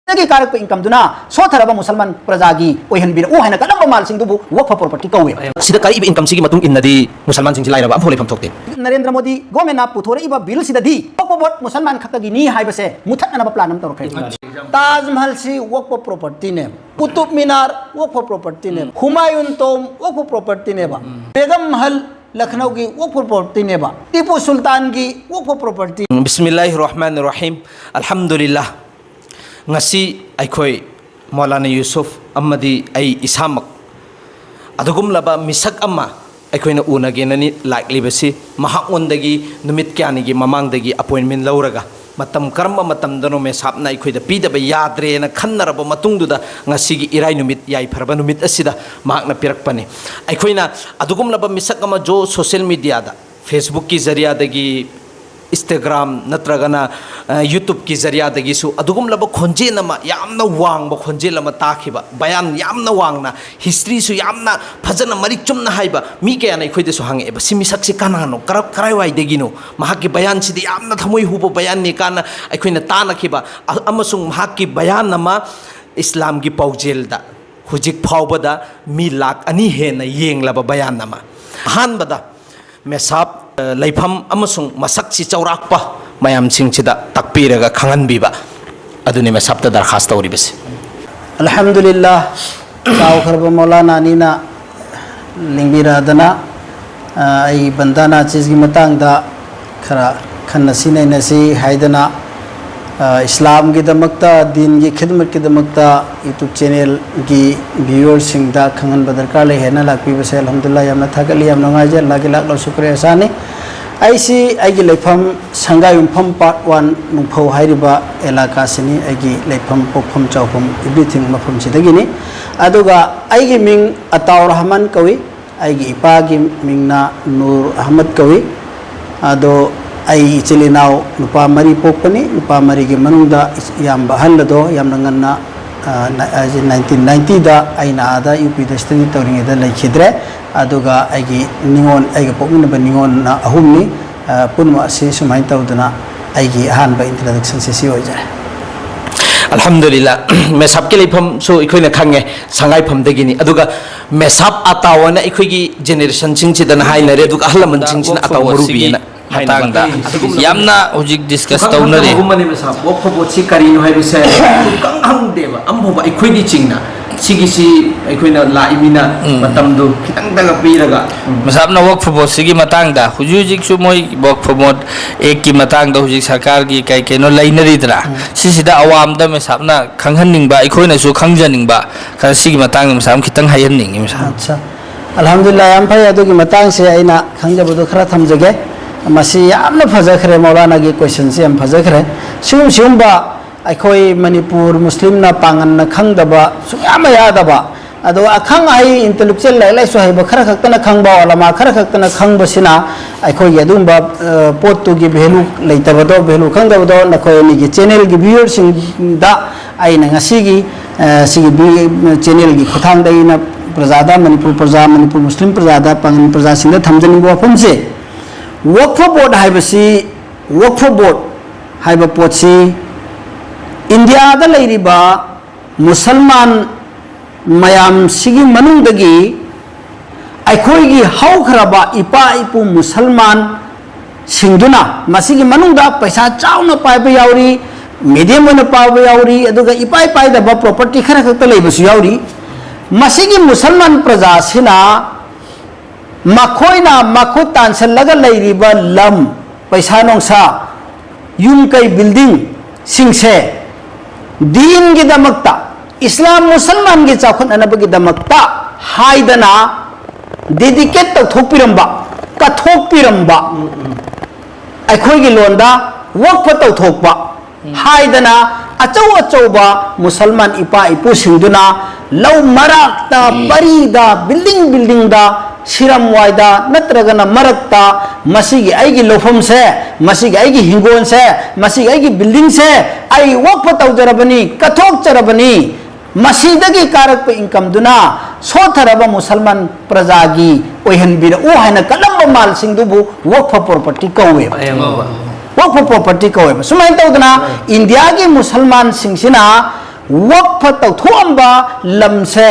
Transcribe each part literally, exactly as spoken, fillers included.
ꯗꯒꯤ ꯀꯥꯔꯛꯄ ꯏꯟꯀꯝꯗꯨꯅ ꯁꯣꯠꯊꯔꯕ ꯃꯨꯁꯜꯃꯥꯟ ꯄ꯭ꯔꯖꯥꯒꯤ ꯑꯣꯏꯍꯟꯕꯤꯔꯛꯎ ꯍꯥꯏꯅ ꯀꯠꯂꯝꯕ ꯃꯥꯜꯁꯤꯡꯗꯨꯕꯨ ꯋꯛꯐ ꯄ꯭ꯔꯣꯄꯔꯇꯤ ꯀꯧꯏ꯫ ꯁꯤꯗ ꯀꯥꯔꯛꯏꯕ ꯏꯟꯀꯝꯁꯤꯒꯤ ꯃꯇꯨꯡ ꯏꯟꯅꯗꯤ ꯃꯨꯁꯜꯃꯥꯟꯁꯤꯡꯁꯤ ꯂꯥꯏꯔꯕ ꯑꯃꯐꯥꯎ ꯂꯩꯐꯝ ꯊꯣꯛꯇꯦ꯫ ꯅꯔꯦꯟꯗ꯭ꯔ ꯃꯣꯗꯤ ꯒꯣꯔꯃꯦꯟꯅ ꯄꯨꯊꯣꯔꯛꯏꯕ ꯕꯤꯜꯁꯤꯗꯗꯤ ꯋꯛꯐ ꯕꯣꯔꯗ ꯃꯨꯁꯜꯃꯥꯟ ꯈꯛꯇꯒꯤꯅꯤ ꯍꯥꯏꯕꯁꯦ ꯃꯨꯊꯠꯅꯅꯕ ꯄ꯭ꯂꯥꯟ ꯑꯃ ꯇꯧꯔꯛꯈ꯭ꯔꯦ꯫ ꯇꯥꯖ ꯃꯍꯜꯁꯤ ꯋꯛꯐ ꯄ꯭ꯔꯣꯄꯔꯇꯤꯅꯦ, ꯀꯨꯇꯨꯕ ꯃꯤꯅꯥꯔ ꯋꯛꯐ ꯄ꯭ꯔꯣꯄꯔꯇꯤꯅꯦ, ꯍꯨꯃꯥꯌꯨꯟ ꯇꯣꯝ ꯋꯛꯐ ꯄ꯭ꯔꯣꯄꯔꯇꯤꯅꯦꯕ, ꯕꯦꯒꯝ ꯃꯍꯜ ꯂꯈꯅꯧꯒꯤ ꯋꯛꯐ ꯄ꯭ꯔꯣꯄꯔꯇꯤꯅꯦꯕ, ꯇꯤꯄꯨ ꯁꯨꯜꯇꯥꯟꯒꯤ ꯋꯛꯐ ꯄ꯭ꯔꯣꯄꯔꯇꯤ꯫ ꯕꯤꯁꯃꯤꯜꯂꯥꯍꯤꯔ ꯔꯍꯃꯥꯅꯤꯔ ꯔꯍꯤꯝ, ꯑꯜꯍꯝꯗꯨꯂꯤꯜꯂꯥꯍ꯫ ꯉꯁꯤ ꯑꯩꯈꯣꯏ ꯃꯧꯂꯥꯅꯥ ꯌꯨꯁꯨꯐ ꯑꯃꯗꯤ ꯑꯩ ꯏꯁꯥꯃꯛ ꯑꯗꯨꯒꯨꯝꯂꯕ ꯃꯤꯁꯛ ꯑꯃ ꯑꯩꯈꯣꯏꯅ ꯎꯅꯒꯦꯅꯅꯤ ꯂꯥꯛꯂꯤꯕꯁꯤ꯫ ꯃꯍꯥꯛꯉꯣꯟꯗꯒꯤ ꯅꯨꯃꯤꯠ ꯀꯌꯥꯅꯤꯒꯤ ꯃꯃꯥꯡꯗꯒꯤ ꯑꯄꯣꯏꯟꯃꯦꯟ ꯂꯧꯔꯒ, ꯃꯇꯝ ꯀꯔꯝꯕ ꯃꯇꯝꯗꯅꯣ ꯃꯦꯁꯥꯞꯅ ꯑꯩꯈꯣꯏꯗ ꯄꯤꯗꯕ ꯌꯥꯗ꯭ꯔꯦꯅ ꯈꯟꯅꯔꯕ ꯃꯇꯨꯡꯗꯨꯗ, ꯉꯁꯤꯒꯤ ꯏꯔꯥꯏ ꯅꯨꯃꯤꯠ, ꯌꯥꯏꯐꯔꯕ ꯅꯨꯃꯤꯠ ꯑꯁꯤꯗ ꯃꯍꯥꯛꯅ ꯄꯤꯔꯛꯄꯅꯤ꯫ ꯑꯩꯈꯣꯏꯅ ꯑꯗꯨꯒꯨꯝꯂꯕ ꯃꯤꯁꯛ ꯑꯃ ꯖꯣ ꯁꯣꯁꯤꯌꯦꯜ ꯃꯤꯗꯤꯌꯥꯗ, ꯐꯦꯁꯕꯨꯛꯀꯤ ꯖꯔꯤꯌꯥꯗꯒꯤ, ꯏꯟꯁꯇꯥꯒ꯭ꯔꯥꯝ ꯅꯠꯇ꯭ꯔꯒꯅ, ꯑ, ꯌꯨꯇ꯭ꯌꯨꯕꯀꯤ ꯖꯔꯤꯌꯥꯗꯒꯤꯁꯨ ꯑꯗꯨꯒꯨꯝꯂꯕ ꯈꯣꯟꯖꯦꯜ ꯑꯃ, ꯌꯥꯝꯅ ꯋꯥꯡꯕ ꯈꯣꯟꯖꯦꯜ ꯑꯃ ꯇꯥꯈꯤꯕ, ꯕꯌꯥꯟ ꯌꯥꯝꯅ ꯋꯥꯡꯅ, ꯍꯤꯁꯇ꯭ꯔꯤꯁꯨ ꯌꯥꯝꯅ ꯐꯖꯅ ꯃꯔꯤꯛ ꯆꯨꯝꯅ ꯍꯥꯏꯕ ꯃꯤ ꯀꯌꯥꯅ ꯑꯩꯈꯣꯏꯗꯁꯨ ꯍꯪꯉꯛꯑꯦꯕ, "ꯁꯤ ꯃꯤꯁꯛꯁꯤ ꯀꯅꯥꯅꯣ? ꯀꯔ-, ꯀꯔꯥꯏꯋꯥꯏꯗꯒꯤꯅꯣ? ꯃꯍꯥꯛꯀꯤ ꯕꯌꯥꯟꯁꯤꯗꯤ ꯌꯥꯝꯅ ꯊꯃꯣꯏ ꯍꯨꯕ ꯕꯌꯥꯟꯅꯤ" ꯀꯥꯏꯅ ꯑꯩꯈꯣꯏꯅ ꯇꯥꯅꯈꯤꯕ꯫ ꯑ-, ꯑꯃꯁꯨꯡ ꯃꯍꯥꯛꯀꯤ ꯕꯌꯥꯟ ꯑꯃ ꯏꯁꯂꯥꯝꯒꯤ ꯄꯥꯎꯖꯦꯜꯗ ꯍꯧꯖꯤꯛ ꯐꯥꯎꯕꯗ ꯃꯤ ꯂꯥꯈ ꯑꯅꯤ ꯍꯦꯟꯅ ꯌꯦꯡꯂꯕ ꯕꯌꯥꯟ ꯑꯃ꯫ ꯑꯍꯥꯟꯕꯗ ꯃꯦꯁꯥꯞ, ꯑ, ꯂꯩꯐꯝ ꯑꯃꯁꯨꯡ ꯃꯁꯛꯁꯤ ꯆꯥꯎꯔꯥꯛꯄ ꯃꯌꯥꯝꯁꯤꯡꯁꯤꯗ ꯇꯥꯛꯄꯤꯔꯒ ꯈꯪꯍꯟꯕꯤꯕ ꯑꯗꯨꯅꯤ ꯃꯦꯁꯥꯞꯇ ꯗꯔꯈꯥꯁ ꯇꯧꯔꯤꯕꯁꯤ꯫ ꯑꯜꯍꯝꯗꯨꯂꯤꯜꯂꯥ, ꯆꯥꯎꯈ꯭ꯔꯕ ꯃꯧꯂꯥꯅꯥꯅꯤꯅ ꯂꯤꯡꯕꯤꯔꯛꯑꯗꯅ, ꯑ, ꯑꯩ ꯕꯟꯗꯥꯅꯥ ꯆꯤꯁꯒꯤ ꯃꯇꯥꯡꯗ ꯈꯔ ꯈꯟꯅꯁꯤ ꯅꯩꯅꯁꯤ ꯍꯥꯏꯗꯅ, ꯑ, ꯏꯁꯂꯥꯝꯒꯤꯗꯃꯛꯇ, ꯗꯤꯟꯒꯤ ꯈꯤꯗꯃꯠꯀꯤꯗꯃꯛꯇ YouTube ꯆꯦꯅꯦꯜꯒꯤ ꯚ꯭ꯌꯨꯋꯔꯁꯤꯡꯗ ꯈꯪꯍꯟꯕ ꯗꯔꯀꯥꯔ ꯂꯩ ꯍꯥꯏꯅ ꯂꯥꯛꯄꯤꯕꯁꯦ, ꯑꯜꯍꯝꯗꯨꯂꯤꯜꯂꯥꯍ, ꯌꯥꯝꯅ ꯊꯥꯒꯠꯂꯤ, ꯌꯥꯝ ꯅꯨꯡꯉꯥꯏꯖꯩ꯫ ꯑꯜꯂꯥꯍꯒꯤ ꯂꯥꯛ ꯂꯥꯛ ꯁꯨꯀ꯭ꯔꯤꯌꯥ ꯁꯥꯅꯤ꯫ ꯑꯩꯁꯤ ꯑꯩꯒꯤ ꯂꯩꯐꯝ ꯁꯪꯒꯥꯏꯌꯨꯝꯐꯝ ꯄꯥꯔꯠ ꯋꯥꯟ ꯅꯨꯡꯐꯧ ꯍꯥꯏꯔꯤꯕ ꯑꯦꯂꯥꯀꯥꯁꯤꯅꯤ ꯑꯩꯒꯤ ꯂꯩꯐꯝ, ꯄꯣꯛꯐꯝ ꯆꯥꯎꯐꯝ, everything ꯃꯐꯝꯁꯤꯗꯒꯤꯅꯤ꯫ ꯑꯗꯨꯒ ꯑꯩꯒꯤ ꯃꯤꯡ ꯑꯇꯥꯎ ꯔꯍꯃꯟ ꯀꯧꯏ꯫ ꯑꯩꯒꯤ ꯏꯄꯥꯒꯤ ꯃꯤꯡꯅ ꯅꯨꯔ ꯑꯍꯃꯗ ꯀꯧꯏ꯫ ꯑꯗꯣ ꯑꯩ ꯏꯆꯤꯜ ꯏꯅꯥꯎ ꯅꯨꯄꯥ ꯃꯔꯤ ꯄꯣꯛꯄꯅꯤ꯫ ꯅꯨꯄꯥ ꯃꯔꯤꯒꯤ ꯃꯅꯨꯡꯗ ꯏꯌꯥꯝꯕ ꯑꯍꯜ ꯑꯗꯣ ꯌꯥꯝꯅ ꯉꯟꯅ, ꯑ, ꯅ-, ꯑ, ꯅꯥꯏꯟꯇꯤꯟ ꯅꯥꯏꯟꯇꯤꯗ ꯑꯩꯅ ꯑꯥꯗ ꯌꯨ ꯄꯤꯗ ꯁ꯭ꯇꯗꯤ ꯇꯧꯔꯤꯉꯩꯗ ꯂꯩꯈꯤꯗ꯭ꯔꯦ꯫ ꯑꯗꯨꯒ ꯑꯩꯒꯤ ꯅꯤꯉꯣꯜ, ꯑꯩꯒ ꯄꯣꯛꯃꯤꯟꯅꯕ ꯅꯤꯉꯣꯜꯅ ꯑꯍꯨꯝꯅꯤ꯫ ꯑ, ꯄꯨꯝꯅꯃꯛ ꯑꯁꯤ ꯁꯨꯃꯥꯏꯅ ꯇꯧꯗꯅ ꯑꯩꯒꯤ ꯑꯍꯥꯟꯕ ꯏꯟꯇ꯭ꯔꯗꯛꯁꯟꯁꯦ ꯁꯤ ꯑꯣꯏꯖꯔꯦ꯫ ꯑꯜꯍꯝꯗꯨꯂꯤꯜꯂꯥ, ꯃꯦꯁꯥꯞꯀꯤ ꯂꯩꯐꯝꯁꯨ ꯑꯩꯈꯣꯏꯅ ꯈꯪꯉꯦ, ꯁꯉꯥꯏꯐꯝꯗꯒꯤꯅꯤ꯫ ꯑꯗꯨꯒ ꯃꯦꯁꯥꯞ ꯑꯇꯥꯎ ꯑꯅ ꯑꯩꯈꯣꯏꯒꯤ ꯖꯦꯅꯦꯔꯦꯁꯟꯁꯤꯡꯁꯤꯗꯅ ꯍꯥꯏꯅꯔꯦ, ꯑꯗꯨꯒ ꯑꯍꯜ ꯂꯃꯟꯁꯤꯡꯁꯤꯅ ꯑꯇꯥꯎ ꯃꯔꯨꯕꯤꯅ ꯍꯥꯏꯅꯕ꯫ ꯃꯇꯥꯡꯗ ꯌꯥꯝꯅ ꯍꯧꯖꯤꯛ ꯗꯤꯁꯀꯁ ꯇꯧꯅꯔꯤ꯫ ꯈꯪꯗꯕꯒꯨꯝꯕꯅꯦ ꯃꯦꯁꯥꯞ꯫ ꯋꯛꯐ ꯕꯣꯔꯗꯁꯤ ꯀꯔꯤꯅꯣ ꯍꯥꯏꯕꯁꯦ ꯁꯨꯡꯈꯪ ꯈꯪꯗꯦꯕ, ꯑꯝꯐꯥꯎꯕ ꯑꯩꯈꯣꯏꯒꯤ ꯆꯤꯡꯅ꯫ ꯁꯤꯒꯤꯁꯤ ꯑꯩꯈꯣꯏꯅ ꯂꯥꯛꯏꯃꯤꯅ ꯎꯝ꯫ ꯃꯇꯝꯗꯨ ꯈꯤꯇꯪꯗꯒ ꯄꯤꯔꯒ꯫ ꯎꯝ꯫ ꯃꯦꯁꯥꯞꯅ ꯋꯛꯐ ꯕꯣꯔꯗꯁꯤꯒꯤ ꯃꯇꯥꯡꯗ, ꯍꯧꯖꯤꯛ ꯍꯧꯖꯤꯛꯁꯨ ꯃꯣꯏ ꯋꯛꯐ ꯕꯣꯔꯗ ꯑꯦꯛꯀꯤ ꯃꯇꯥꯡꯗ ꯍꯧꯖꯤꯛ ꯁꯔꯀꯥꯔꯒꯤ ꯀꯩ ꯀꯩꯅꯣ ꯂꯩꯅꯔꯤꯗꯅ, ꯎꯝ꯫ ꯁꯤꯁꯤꯗ ꯑꯋꯥꯝꯗ ꯃꯦꯁꯥꯞꯅ ꯈꯪꯍꯟꯅꯤꯡꯕ, ꯑꯩꯈꯣꯏꯅꯁꯨ ꯈꯪꯖꯅꯤꯡꯕ ꯈꯔ, ꯁꯤꯒꯤ ꯃꯇꯥꯡꯗ ꯃꯦꯁꯥꯞ ꯈꯤꯇꯪ ꯍꯥꯏꯍꯟꯅꯤꯡꯉꯤ, ꯃꯦꯁꯥꯞ꯫ ꯑꯠꯆꯥ꯫ ꯑꯜꯍꯝꯗꯨꯂꯤꯜꯂꯥ, ꯌꯥꯝ ꯐꯩ꯫ ꯑꯗꯨꯒꯤ ꯃꯇꯥꯡꯁꯦ ꯑꯩꯅ ꯈꯪꯖꯕꯗꯨ ꯈꯔ ꯊꯝꯖꯒꯦ꯫ ꯃꯁꯤ ꯌꯥꯝꯅ ꯐꯖꯈ꯭ꯔꯦ, ꯃꯧꯂꯥꯅꯥꯒꯤ ꯀꯣꯏꯁꯟꯁꯤ ꯌꯥꯝ ꯐꯖꯈ꯭ꯔꯦ꯫ ꯁꯤꯒꯨꯝ ꯁꯤꯒꯨꯝꯕ ꯑꯩꯈꯣꯏ ꯃꯅꯤꯄꯨꯔ ꯃꯨꯁꯂꯤꯝꯅ ꯄꯥꯡꯒꯜꯅ ꯈꯪꯗꯕ ꯁꯨꯡꯌꯥ ꯃꯌꯥꯗꯕ, ꯑꯗꯨꯒ ꯑꯈꯪ ꯑꯍꯩ, ꯏꯟꯇꯦꯂꯦꯛꯆꯨꯋꯦꯜ, ꯂꯥꯏꯔꯤꯛ ꯂꯥꯏꯁꯨ ꯍꯩꯕ ꯈꯔ ꯈꯛꯇꯅ ꯈꯪꯕ, ꯑꯣꯂꯃꯥ ꯈꯔ ꯈꯛꯇꯅ ꯈꯪꯕꯁꯤꯅ ꯑꯩꯈꯣꯏꯒꯤ ꯑꯗꯨꯒꯨꯝꯕ, ꯑ, ꯄꯣꯠꯇꯨꯒꯤ ꯚꯦꯂꯨ ꯂꯩꯇꯕꯗꯣ, ꯚꯦꯂꯨ ꯈꯪꯗꯕꯗꯣ ꯅꯈꯣꯏ ꯑꯅꯤꯒꯤ ꯆꯦꯅꯦꯜꯒꯤ ꯚ꯭ꯌꯨꯋꯔꯁꯤꯡꯗ ꯑꯩꯅ ꯉꯁꯤꯒꯤ, ꯑ, ꯁꯤꯒꯤ ꯚꯤ-, ꯆꯦꯅꯦꯜꯒꯤ ꯈꯨꯠꯊꯥꯡꯗ ꯑꯩꯅ ꯄ꯭ꯔꯖꯥꯗ, ꯃꯅꯤꯄꯨꯔ ꯄ꯭ꯔꯖꯥ, ꯃꯅꯤꯄꯨꯔ ꯃꯨꯁꯂꯤꯝ ꯄ꯭ꯔꯖꯥꯗ, ꯄꯥꯡꯒꯜ ꯄ꯭ꯔꯖꯥꯁꯤꯡꯗ ꯊꯝꯖꯅꯤꯡꯕ ꯋꯥꯐꯝꯁꯦ, ꯋꯛꯐ ꯕꯣꯔꯗ ꯍꯥꯏꯕꯁꯤ, ꯋꯛꯐ ꯕꯣꯔꯗ ꯍꯥꯏꯕ ꯄꯣꯠꯁꯤ ꯏꯟꯗꯤꯌꯥꯗ ꯂꯩꯔꯤꯕ ꯃꯨꯁꯜꯃꯥꯟ ꯃꯌꯥꯝꯁꯤꯒꯤ ꯃꯅꯨꯡꯗꯒꯤ ꯑꯩꯈꯣꯏꯒꯤ ꯍꯧꯈ꯭ꯔꯕ ꯏꯄꯥ ꯏꯄꯨ ꯃꯨꯁꯜꯃꯥꯟꯁꯤꯡꯗꯨꯅ, ꯃꯁꯤꯒꯤ ꯃꯅꯨꯡꯗ ꯄꯩꯁꯥ ꯆꯥꯎꯅ ꯄꯥꯏꯕ ꯌꯥꯎꯔꯤ, ꯃꯤꯗꯤꯌꯝ ꯑꯣꯏꯅ ꯄꯥꯏꯕ ꯌꯥꯎꯔꯤ, ꯑꯗꯨꯒ ꯏꯄꯥꯏ ꯄꯥꯏꯗꯕ ꯄ꯭ꯔꯣꯄꯔꯇꯤ ꯈꯔ ꯈꯛꯇ ꯂꯩꯕꯁꯨ ꯌꯥꯎꯔꯤ꯫ ꯃꯁꯤꯒꯤ ꯃꯨꯁꯜꯃꯥꯟ ꯄ꯭ꯔꯖꯥꯁꯤꯅ ꯃꯈꯣꯏꯅ ꯃꯈꯨꯠ ꯇꯥꯟꯁꯤꯜꯂꯒ ꯂꯩꯔꯤꯕ ꯂꯝ, ꯄꯩꯁꯥ ꯅꯨꯡꯁꯥ, ꯌꯨꯝ ꯀꯩ, ꯕꯤꯜꯗꯤꯡꯁꯤꯡꯁꯦ ꯗꯤꯟꯒꯤꯗꯃꯛꯇ, ꯏꯁꯂꯥꯝ ꯃꯨꯁꯜꯃꯥꯟꯒꯤ ꯆꯥꯎꯈꯠꯅꯅꯕꯒꯤꯗꯃꯛꯇ ꯍꯥꯏꯗꯅ ꯗꯦꯗꯤꯀꯦꯠ ꯇꯧꯊꯣꯛꯄꯤꯔꯝꯕ, ꯀꯠꯊꯣꯛꯄꯤꯔꯝꯕ, ꯑꯩꯈꯣꯏꯒꯤ ꯂꯣꯟꯗ ꯋꯛꯐ ꯇꯧꯊꯣꯛꯄ ꯍꯥꯏꯗꯅ ꯑꯆꯧ ꯑꯆꯧꯕ ꯃꯨꯁꯜꯃꯥꯟ ꯏꯄꯥ ꯏꯄꯨꯁꯤꯡꯗꯨꯅ ꯂꯧ ꯃꯔꯛꯇ, ꯄꯔꯤꯗ, ꯕꯤꯜꯗꯤꯡ ꯕꯤꯜꯗꯤꯡꯗ, ꯁꯤꯔꯝꯋꯥꯏꯗ ꯅꯠꯇ꯭ꯔꯒꯅ ꯃꯔꯛꯇ, ꯃꯁꯤꯒꯤ ꯑꯩꯒꯤ ꯂꯧꯐꯝꯁꯦ, ꯃꯁꯤꯒꯤ ꯑꯩꯒꯤ ꯍꯤꯡꯒꯣꯜꯁꯦ, ꯃꯁꯤꯒꯤ ꯑꯩꯒꯤ ꯕꯤꯜꯗꯤꯡꯁꯦ ꯑꯩ ꯋꯛꯐ ꯇꯧꯖꯔꯕꯅꯤ, ꯀꯠꯊꯣꯛꯆꯔꯕꯅꯤ, ꯃꯁꯤꯗꯒꯤ ꯀꯥꯔꯛꯄ ꯏꯟꯀꯝꯗꯨꯅ ꯁꯣꯠꯊꯔꯕ ꯃꯨꯁꯜꯃꯥꯟ ꯄ꯭ꯔꯖꯥꯒꯤ ꯑꯣꯏꯍꯟꯕꯤꯔꯛꯎ ꯍꯥꯏꯅ ꯀꯠꯂꯝꯕ ꯃꯥꯜꯁꯤꯡꯗꯨꯕꯨ ꯋꯛꯐ ꯄ꯭ꯔꯣꯄꯔꯇꯤ ꯀꯧꯋꯦꯕ꯫ ꯑꯌꯥꯝꯕ꯫ ꯋꯛꯐ ꯄ꯭ꯔꯣꯄꯔꯇꯤ ꯀꯧꯋꯦꯕ꯫ ꯁꯨꯃꯥꯏꯅ ꯇꯧꯗꯅ ꯏꯟꯗꯤꯌꯥꯒꯤ ꯃꯨꯁꯜꯃꯥꯟꯁꯤꯡꯁꯤꯅ ꯋꯛꯐ ꯇꯧꯊꯣꯛꯑꯝꯕ ꯂꯝꯁꯦ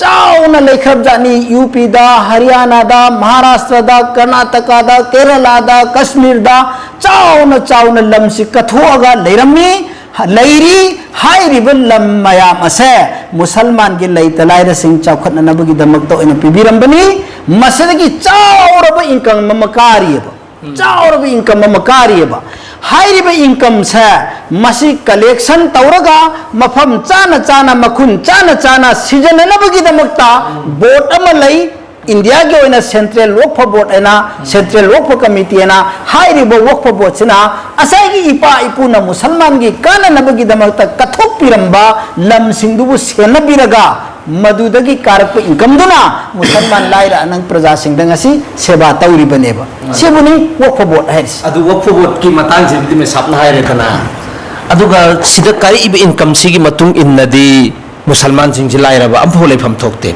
ꯆꯥꯎꯅ ꯂꯩꯈ꯭ꯔꯕꯖꯥꯠꯅꯤ꯫ ꯌꯨ ꯄꯤꯗ, ꯍꯔꯤꯌꯥꯅꯥꯗ, ꯃꯍꯥꯔꯥꯁꯇ꯭ꯔꯗ, ꯀꯔꯅꯥꯇꯀꯥꯗ, ꯀꯦꯔꯂꯥꯗ, ꯀꯁꯃꯤꯔꯗ ꯆꯥꯎꯅ ꯆꯥꯎꯅ ꯂꯝꯁꯤ ꯀꯠꯊꯣꯛꯑꯒ ꯂꯩꯔꯝꯃꯤ꯫ ꯂꯩꯔꯤ꯫ ꯍꯥꯏꯔꯤꯕ ꯂꯝ ꯃꯌꯥꯝ ꯑꯁꯦ ꯃꯨꯁꯜꯃꯥꯟꯒꯤ ꯂꯩꯇ ꯂꯥꯏꯔꯁꯤꯡ ꯆꯥꯎꯈꯠꯅꯅꯕꯒꯤꯗꯃꯛꯇ ꯑꯣꯏꯅ ꯄꯤꯕꯤꯔꯝꯕꯅꯤ꯫ ꯃꯁꯤꯗꯒꯤ ꯆꯥꯎꯔꯕ ꯏꯟꯀꯝ ꯑꯃ ꯀꯥꯔꯤꯑꯕ꯫ ꯆꯥꯎꯔꯕ ꯏꯟꯀꯝ ꯑꯃ ꯀꯥꯔꯤꯑꯕ꯫ ꯍꯥꯏꯔꯤꯕ ꯏꯟꯀꯝꯁꯦ ꯃꯁꯤ ꯀꯂꯦꯛꯁꯟ ꯇꯧꯔꯒ ꯃꯐꯝ ꯆꯥꯅ ꯆꯥꯅ, ꯃꯈꯨꯟ ꯆꯥꯅ ꯆꯥꯅ ꯁꯤꯖꯤꯟꯅꯅꯕꯒꯤꯗꯃꯛꯇ ꯕꯣꯔꯗ ꯑꯃ ꯂꯩ꯫ ꯏꯟꯗꯤꯌꯥꯒꯤ ꯑꯣꯏꯅ ꯁꯦꯟꯇ꯭ꯔꯦꯜ ꯋꯛꯐ ꯕꯣꯔꯗ ꯍꯥꯏꯅ, ꯁꯦꯟꯇ꯭ꯔꯦꯜ ꯋꯛꯐ ꯀꯃꯤꯇꯤ ꯍꯥꯏꯅ ꯍꯥꯏꯔꯤꯕ ꯋꯛꯐ ꯕꯣꯔꯗꯁꯤꯅ ꯉꯁꯥꯏꯒꯤ ꯏꯄꯥ ꯏꯄꯨꯅ ꯃꯨꯁꯜꯃꯥꯟꯒꯤ ꯀꯥꯟꯅꯅꯕꯒꯤꯗꯃꯛꯇ ꯀꯠꯊꯣꯛꯄꯤꯔꯝꯕ ꯂꯝꯁꯤꯡꯗꯨꯕꯨ ꯁꯦꯟꯅꯕꯤꯔꯒ ꯃꯗꯨꯗꯒꯤ ꯀꯥꯔꯛꯄ ꯏꯟꯀꯝꯗꯨꯅ ꯃꯨꯁꯜꯃꯥꯟ ꯂꯥꯏꯔ ꯑꯅꯪ ꯄ꯭ꯔꯖꯥꯁꯤꯡꯗ ꯉꯁꯤ ꯁꯦꯕꯥ ꯇꯧꯔꯤꯕꯅꯦꯕ꯫ ꯁꯤꯕꯨꯅꯤ ꯋꯛꯐ ꯕꯣꯔꯗ ꯍꯥꯏꯔꯤꯁꯦ꯫ ꯑꯗꯨ ꯋꯛꯐ ꯕꯣꯔꯗꯀꯤ ꯃꯇꯥꯡꯁꯤꯕꯨꯗꯤ ꯃꯦꯁꯥꯞꯅ ꯍꯥꯏꯔꯦꯗꯅ, ꯑꯗꯨꯒ ꯁꯤꯗ ꯀꯥꯔꯛꯏꯕ ꯏꯟꯀꯝꯁꯤꯒꯤ ꯃꯇꯨꯡ ꯏꯟꯅꯗꯤ ꯃꯨꯁꯜꯃꯥꯟꯁꯤꯡꯁꯤ ꯂꯥꯏꯔꯕ ꯑꯝꯐꯥꯎ ꯂꯩꯐꯝ ꯊꯣꯛꯇꯦ꯫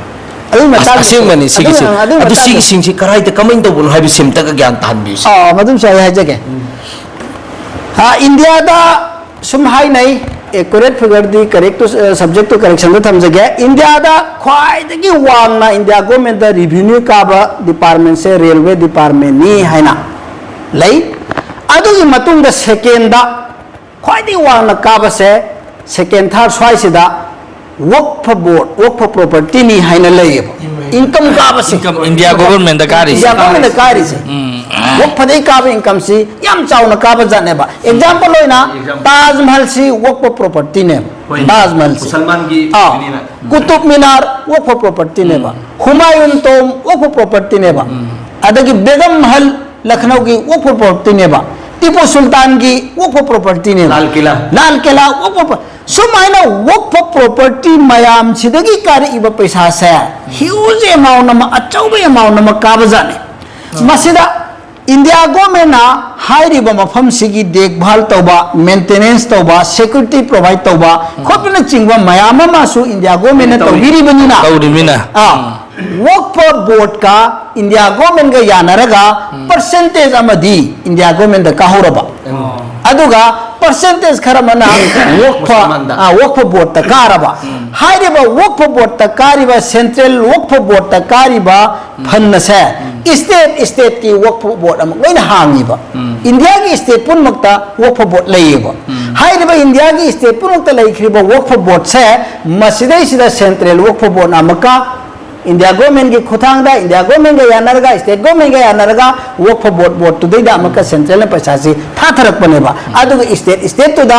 ꯑꯗꯨꯒꯤ ꯑꯁ-, ꯃꯇꯥꯡꯁꯤ-, ꯑꯁꯦꯡꯕꯅꯤ ꯁꯤꯒꯤꯁꯤ꯫ ꯑꯗꯨꯒꯤ, ꯑꯗꯨꯒꯤ ꯑꯗꯨ ꯃꯇꯥꯡꯗꯣ꯫ ꯁꯤꯒꯤꯁꯤꯡꯁꯤ ꯀꯔꯥꯏꯗ ꯀꯃꯥꯏꯅ ꯇꯧꯕꯅꯣ ꯍꯥꯏꯕꯁꯤ ꯑꯝꯇꯒ ꯒ꯭ꯌꯥꯟ ꯇꯥꯍꯟꯕꯤꯌꯨꯁꯦ꯫ ꯑꯥ, ꯃꯗꯨꯝꯁꯨ ꯑꯩ ꯍꯥꯏꯖꯒꯦ꯫ ꯑꯥ, ꯏꯟꯗꯤꯌꯥꯗ ꯁꯨꯝ ꯍꯥꯏꯅꯩ, ꯑꯦꯀꯨꯔꯦꯠ ꯐꯤꯒꯔꯗꯤ, ꯀꯔꯦꯛꯇꯨ, ꯑ, ꯁꯕꯖꯦꯛꯇꯨ ꯀꯔꯦꯛꯁꯟꯗ ꯊꯝꯖꯒꯦ꯫ ꯏꯟꯗꯤꯌꯥꯗ ꯈ꯭ꯋꯥꯏꯗꯒꯤ ꯋꯥꯡꯅ ꯏꯟꯗꯤꯌꯥ ꯒꯣꯔꯃꯦꯟꯗ ꯔꯤꯚꯤꯅ꯭ꯌꯨ ꯀꯥꯕ ꯗꯤꯄꯥꯔꯠꯃꯦꯟꯁꯦ ꯔꯦꯜꯋꯦ ꯗꯤꯄꯥꯔꯠꯃꯦꯟꯅꯤ ꯍꯥꯏꯅ ꯂꯩ꯫ ꯑꯗꯨꯒꯤ ꯃꯇꯨꯡꯗ ꯁꯦꯀꯦꯟꯗ ꯈ꯭ꯋꯥꯏꯗꯒꯤ ꯋꯥꯡꯅ ꯀꯥꯕꯁꯦ, ꯁꯦꯀꯦꯟ, ꯊꯥꯔꯠ ꯁ꯭ꯋꯥꯏꯁꯤꯗ ꯋꯛꯐ ꯕꯣꯔꯗ, ꯋꯛꯐ ꯄ꯭ꯔꯣꯄꯔꯇꯤꯅꯤ ꯍꯥꯏꯅ ꯂꯩꯌꯦꯕ꯫ ꯏꯟꯀꯝ ꯀꯥꯕꯁꯦ꯫ ꯏꯟꯀꯝ ꯏꯟꯗꯤꯌꯥ ꯒꯣꯚꯔꯟꯃꯦꯟꯠꯇ ꯀꯥꯔꯤꯁꯦ꯫ ꯏꯟꯗꯤꯌꯥ ꯒꯣꯚꯔꯟꯃꯦꯟꯠꯅ ꯀꯥꯔꯤꯁꯦ꯫ ꯎꯝ꯫ ꯋꯛꯐꯗꯒꯤ ꯀꯥꯕ ꯏꯟꯀꯝꯁꯤ ꯌꯥꯝ ꯆꯥꯎꯅ ꯀꯥꯕ ꯖꯥꯠꯅꯦꯕ꯫ ꯑꯦꯛꯖꯥꯝꯄꯜ ꯑꯣꯏꯅ ꯑꯦꯛꯖꯥꯝꯄꯜ꯫ ꯇꯥꯖ ꯃꯍꯜꯁꯤ ꯋꯛꯐ ꯄ꯭ꯔꯣꯄꯔꯇꯤꯅꯦꯕ꯫ ꯍꯣꯏꯅꯦ꯫ ꯇꯥꯖ ꯃꯍꯜꯁꯤ꯫ ꯃꯨꯁꯜꯃꯥꯟꯒꯤ ꯑꯥ꯫ ꯑꯣꯏꯕꯅꯤꯅ꯫ ꯀꯨꯇꯨꯕ ꯃꯤꯅꯥꯔ ꯋꯛꯐ ꯄ꯭ꯔꯣꯄꯔꯇꯤꯅꯦꯕ꯫ ꯎꯝ꯫ ꯍꯨꯃꯥꯌꯨꯟ ꯇꯣꯝ ꯋꯛꯐ ꯄ꯭ꯔꯣꯄꯔꯇꯤꯅꯦꯕ꯫ ꯎꯝ꯫ ꯑꯗꯒꯤ ꯕꯦꯒꯝ ꯃꯍꯜ ꯂꯈꯅꯧꯒꯤ ꯋꯛꯐ ꯄ꯭ꯔꯣꯄꯔꯇꯤꯅꯦꯕ꯫ ꯇꯤꯄꯨ ꯁꯨꯜꯇꯥꯟꯒꯤ ꯋꯛꯐ ꯄ꯭ꯔꯣꯄꯔꯇꯤꯅꯦꯕ꯫ ꯂꯥꯜ ꯀꯤꯂꯥ꯫ ꯂꯥꯜ ꯀꯤꯂꯥ ꯋꯛꯐ ꯄ꯭ꯔꯣ-, ꯁꯨꯃꯥꯏꯅ ꯋꯛꯐ ꯄ꯭ꯔꯣꯄꯔꯇꯤ ꯃꯌꯥꯝꯁꯤꯗꯒꯤ ꯀꯥꯔꯛꯏꯕ ꯄꯩꯁꯥꯁꯦ ꯍ꯭ꯌꯨꯖ ꯑꯦꯃꯥꯎꯟ ꯑꯃ, ꯑꯆꯧꯕ ꯑꯦꯃꯥꯎꯟ ꯑꯃ ꯀꯥꯕꯖꯥꯠꯅꯤ꯫ ꯎꯝ꯫ ꯃꯁꯤꯗ ꯏꯟꯗꯤꯌꯥ ꯒꯣꯔꯃꯦꯟꯅ ꯍꯥꯏꯔꯤꯕ ꯃꯐꯝꯁꯤꯒꯤ ꯗꯦꯈꯚꯥꯜ ꯇꯧꯕ, ꯃꯦꯟꯇꯦꯅꯦꯟꯁ ꯇꯧꯕ, ꯁꯦꯀ꯭ꯌꯨꯔꯤꯇꯤ ꯄ꯭ꯔꯣꯚꯥꯏꯗ ꯇꯧꯕ ꯈꯣꯠꯄꯅꯆꯤꯡꯕ ꯃꯌꯥꯝ ꯑꯃꯁꯨ ꯏꯟꯗꯤꯌꯥ ꯒꯣꯔꯃꯦꯟꯅ ꯇꯧꯔꯤ꯫ ꯇꯧꯕꯤꯔꯤꯕꯅꯤꯅ, ꯇꯧꯔꯤꯕꯅꯤꯅ꯫ ꯑꯥ, ꯋꯛꯐ ꯕꯣꯔꯗꯀ ꯏꯟꯗꯤꯌꯥ ꯒꯣꯔꯃꯦꯟꯒ ꯌꯥꯅꯔꯒ ꯄꯔꯁꯦꯟꯇꯦꯖ ꯑꯃꯗꯤ ꯏꯟꯗꯤꯌꯥ ꯒꯣꯔꯃꯦꯟꯗ ꯀꯥꯍꯧꯔꯕ, ꯑꯗꯨꯒ ꯄꯔꯁꯦꯟꯇꯦꯖ ꯈꯔ ꯑꯃꯅ ꯋꯛꯐ, ꯃꯨꯁꯜꯃꯥꯟꯗ꯫ ꯑꯥ, ꯋꯛꯐ ꯕꯣꯔꯗꯇ ꯀꯥꯔꯕ꯫ ꯍꯥꯏꯔꯤꯕ ꯋꯛꯐ ꯕꯣꯔꯗꯇ ꯀꯥꯔꯤꯕ, ꯁꯦꯟꯇ꯭ꯔꯦꯜ ꯋꯛꯐ ꯕꯣꯔꯗꯇ ꯀꯥꯔꯤꯕ ꯐꯟ ꯑꯁꯦ ꯏꯁꯇꯦꯠ ꯏꯁꯇꯦꯠꯀꯤ ꯋꯛꯐ ꯕꯣꯔꯗ ꯑꯃ ꯂꯣꯏꯅ ꯍꯥꯡꯉꯤꯕ꯫ ꯏꯟꯗꯤꯌꯥꯒꯤ ꯏꯁꯇꯦꯠ ꯄꯨꯝꯅꯃꯛꯇ ꯋꯛꯐ ꯕꯣꯔꯗ ꯂꯩꯌꯦꯕ꯫ ꯍꯥꯏꯔꯤꯕ ꯏꯟꯗꯤꯌꯥꯒꯤ ꯏꯁꯇꯦꯠ ꯄꯨꯝꯅꯃꯛꯇ ꯂꯩꯈ꯭ꯔꯤꯕ ꯋꯛꯐ ꯕꯣꯔꯗꯁꯦ ꯃꯁꯤꯗꯩꯁꯤꯗ ꯁꯦꯟꯇ꯭ꯔꯦꯜ ꯋꯛꯐ ꯕꯣꯔꯗꯅ ꯑꯃꯨꯛꯀ ꯏꯟꯗꯤꯌꯥ ꯒꯣꯔꯃꯦꯟꯒꯤ ꯈꯨꯠꯊꯥꯡꯗ, ꯏꯟꯗꯤꯌꯥ ꯒꯣꯔꯃꯦꯟꯒ ꯌꯥꯅꯔꯒ, ꯏꯁꯇꯦꯠ ꯒꯣꯔꯃꯦꯟꯒ ꯌꯥꯅꯔꯒ ꯋꯛꯐ ꯕꯣꯔꯗ, ꯕꯣꯔꯗꯇꯨꯗꯩꯗ ꯑꯃꯨꯛꯀ ꯁꯦꯟꯇ꯭ꯔꯦꯜꯅ ꯄꯩꯁꯥꯁꯤ ꯊꯥꯊꯔꯛꯄꯅꯦꯕ꯫ ꯑꯗꯨꯒ ꯏꯁꯇꯦꯠ ꯏꯁꯇꯦꯠꯇꯨꯗ